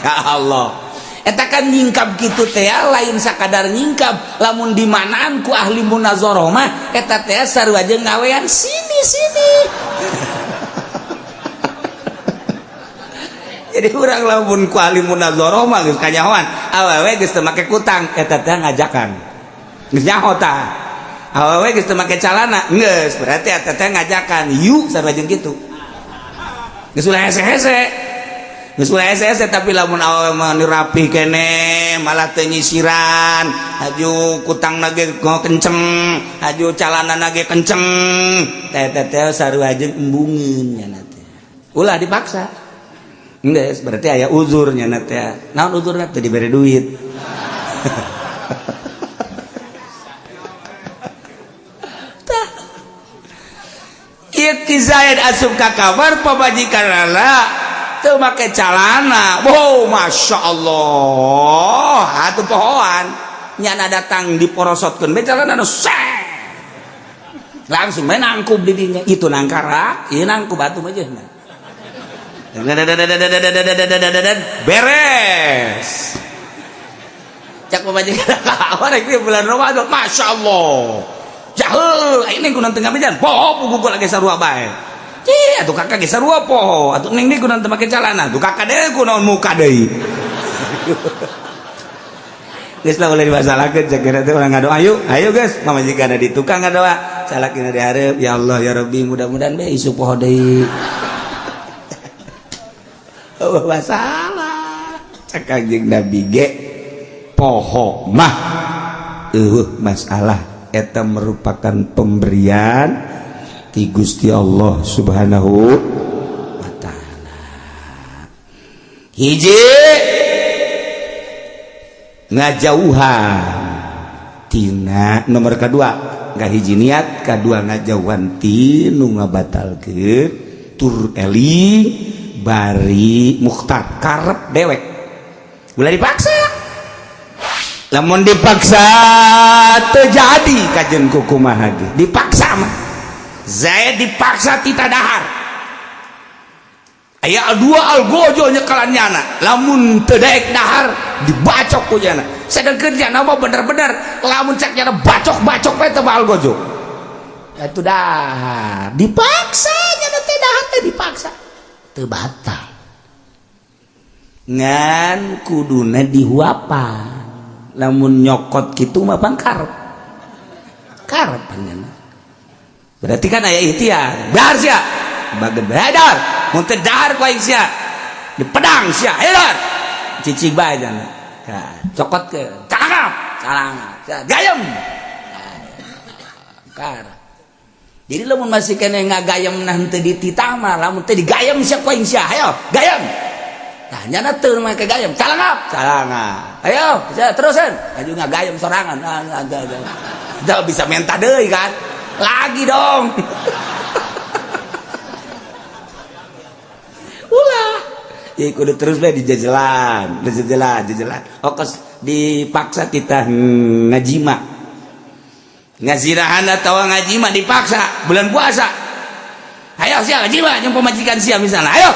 Speaker 1: Ya Allah, eta kan nyingkab kitu teh lain sakadar nyingkab. Lamun dimanaan ku ahli munazarah mah eta teh sarua jeung ngawean sini sini. Jadi urang lamun ku ahli munazarah mah geus kanyahoan awewe geus teu make kutang, eta teh ngajakan geus nyaho tah. Awewe geus teu make calana geus, berarti eta teh ngajakan yuk, sarua jeung kitu. Geus ulah hese-hese, geus ulah hese-hese. Tapi lamun awewe mah rapi kene, malah teu nyisiran, haju kutangna ge kenceng, haju calanana ge kenceng, teh teh sarua jeung embungeun nya teh. Ulah dipaksa. Geus berarti aya uzurnya teh. Naon uzurna? Teu dibere duit. Tah. Ieu Ki Zaid asup ka kamar pamajikanana teu make calana. Wow, Masya Allah. Atuh pohoan. Nyana datang diporosotkeun bae calana nu langsung bae nangkub di dinya. Itu nangkara, ieu nangkub atuh mah jeung. Beres. Cak pamajikan rek bulan Ramadan, Masya Allah. Jahul, ini kunan tengah mejan. Poho pugu lagi sarua bae. Cih, atuh kakak ge sarua poho. Atuh ning kunan teu make calana. Atuh kakak deui kunaon muka deui. Geus lah ulah dimasalahkeun, cek kira teh urang ngadoa yuk. Ayo guys, pamajikan di tukang ngadoa. Salakina dihareup, ya Allah ya Rabbi, mudah-mudahan bae isuk poho deui. Oh, masalah. Cek Kanjeng Nabi ge poho mah eueuh masalah, eta merupakan pemberian ti Gusti Allah Subhanahu wa taala. Hiji ngajauhan tina nomor kedua, nggak hiji niat, kedua ngajauhan ti nu ngabatalkeun, tur eling bari mukhtar karep dewek, ulah dipaksa. Lamun dipaksa terjadi kajen kukumaha ge dipaksa mah. Zaid dipaksa tita dahar, aya dua algojo nyekalan nyana, lamun teu daek dahar dibacok ku nyana. Sedangkeun nyana mah bener-bener lamun cek nyana bacok-bacok bae teh algojo itu dahar, dipaksa nyana teh dahar teh dipaksa teu batal, ngan kuduna dihuapan. Lamun nyokot kitu mah pangkarep karep panjenengan, berarti kan aya ikhtiar. Dahar sia, bageun dahar, mun teu dahar ku aing sia di pedang sia, ayo dahar, cicing bae jana cokot ke calangap calangap gayem kar. Jadi lamun masih kene ngagayem nah henteu dititah mah, lamun teu digayem sia ku aing sia, ayo gayem. Nah, nyana teu make gayem, calangap, calangap. Ayo, bisa terusan. Aju ngagayem sorangan. Ah, ada ada. Udah bisa minta deui kan? Lagi dong. Ulah. Ya kudu terus bae dijajalan, dijajalan, dijajalan. Okos dipaksa kita ngajima. Ngazirahan atau ngajima dipaksa bulan puasa. Ayo sia ngajima jeung pamajikan sia misalnya. Ayo.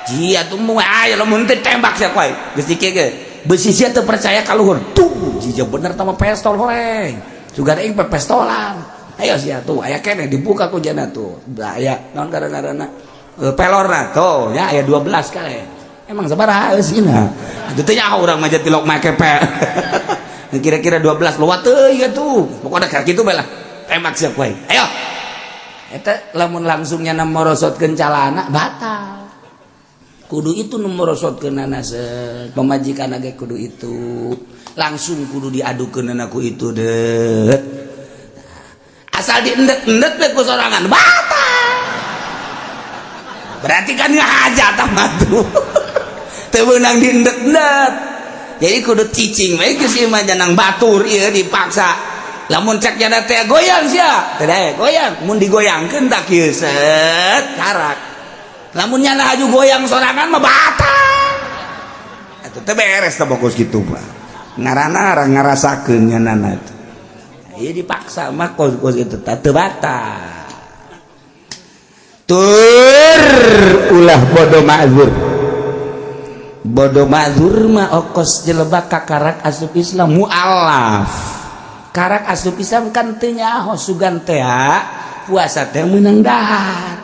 Speaker 1: Jia tuh mau ayo lamun teu tembak sia koe. Geus dikieu ge. Beusi sia teu percaya ka luhur. Tuh, jija bener tama pestol horeng. Sugan aing pepestolan. Ayo sia tuh aya keneh dibuka ku jana tuh. Aya naon ngaranna pelorna tuh nya aya 12 kali. Emang sabaraha eusina? Atuh teh nyaho urang mah tilok make pe. Kira-kira 12 lewat teuing atuh. Pokokna kayak kitu bae lah. Tembak sia koe. Ayo. Eta lamun langsungnya na morosotkeun calana batal. Kudu itu nu morosotkeunana pamajikan ge kudu itu. Langsung kudu diadukeunana ku itu deut. Asal diendet-endet we ku sorangan batal. Berarti kan ngahaja tah mah tuh. Teu meunang diendet-endet. Jadi kudu cicing we geus ieu mah janang batur ieu dipaksa. Lamun cek jana teh goyang sia, teh daek goyang, mun digoyangkeun tak kieu set karak. Lamun nyana haju goyang sorangan mah batal. Atuh teh beres teh bagus kitu mah. Ngaranna ngarasakeun nyanana teh. Ieu dipaksa mah kos-kos itu teh teu batal. Tur ulah bodoh ma'zur. Bodoh ma'zur mah okos jelebak kakarak asup Islam mualaf. Karak asup Islam kan teu nyaho sugan teh puasa teh meunang dahar.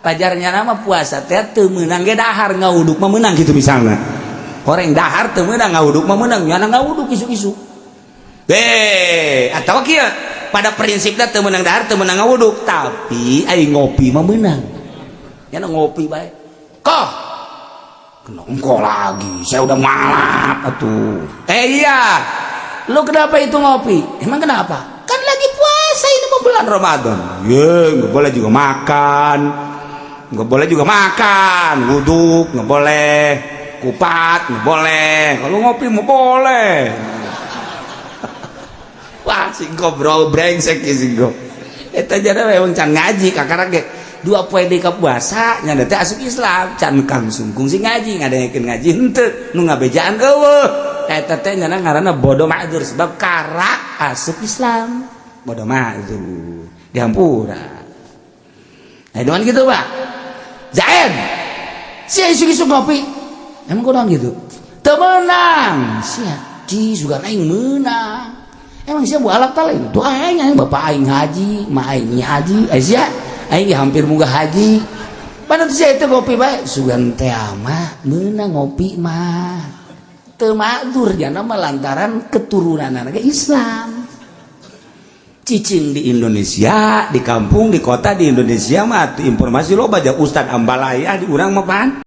Speaker 1: Pajarnya nama puasa teh teu meunang ge dahar, ngawuduk mah meunang gitu misalnya. Horeng dahar teu meunang, ngawuduk mah meunang, nyana ngawuduk isuk-isuk. Atau kieu pada prinsipnya teu meunang dahar, teu meunang ngawuduk, tapi ai ngopi mah meunang. Nyana ngopi bae. Koh nongko lagi, saya udah malap atuh. Iya, lu kenapa itu ngopi? Emang kenapa? Kan lagi puasa ini mau bulan Ramadan. Ye, nggak boleh juga makan, nggak boleh juga makan, wuduk nggak boleh, kupat nggak boleh. Kalau ngopi mau boleh. Wah, singko bro, brengsek ya singko. Eta jadi memang can ngaji kakarak ge. 2 poe deui ka puasa nya teh asup Islam can kang sungkung sing ngaji ngadengekeun ngaji henteu nu ngabejaan eueuh eta teh nya ngaranna bodoh ma'dzur sebab karak asup Islam bodoh ma'dzur dihampura. Nah dengan gitu Pak Zaid sia isuk-isuk ngopi emang kurang gitu teu meunang sia di sugan aing meunang emang sia bualap ta lain tuh aing aing bapak aing haji ma aing haji ai sia aing hampir munggah haji pada tuh itu ngopi bae sugan teh mah meunang ngopi mah teu ma'dzur jana mah lantaran keturunan anak Islam cicing di Indonesia di kampung di kota di Indonesia mah informasi loba aja Ustad Ambalaya di urang mah pan.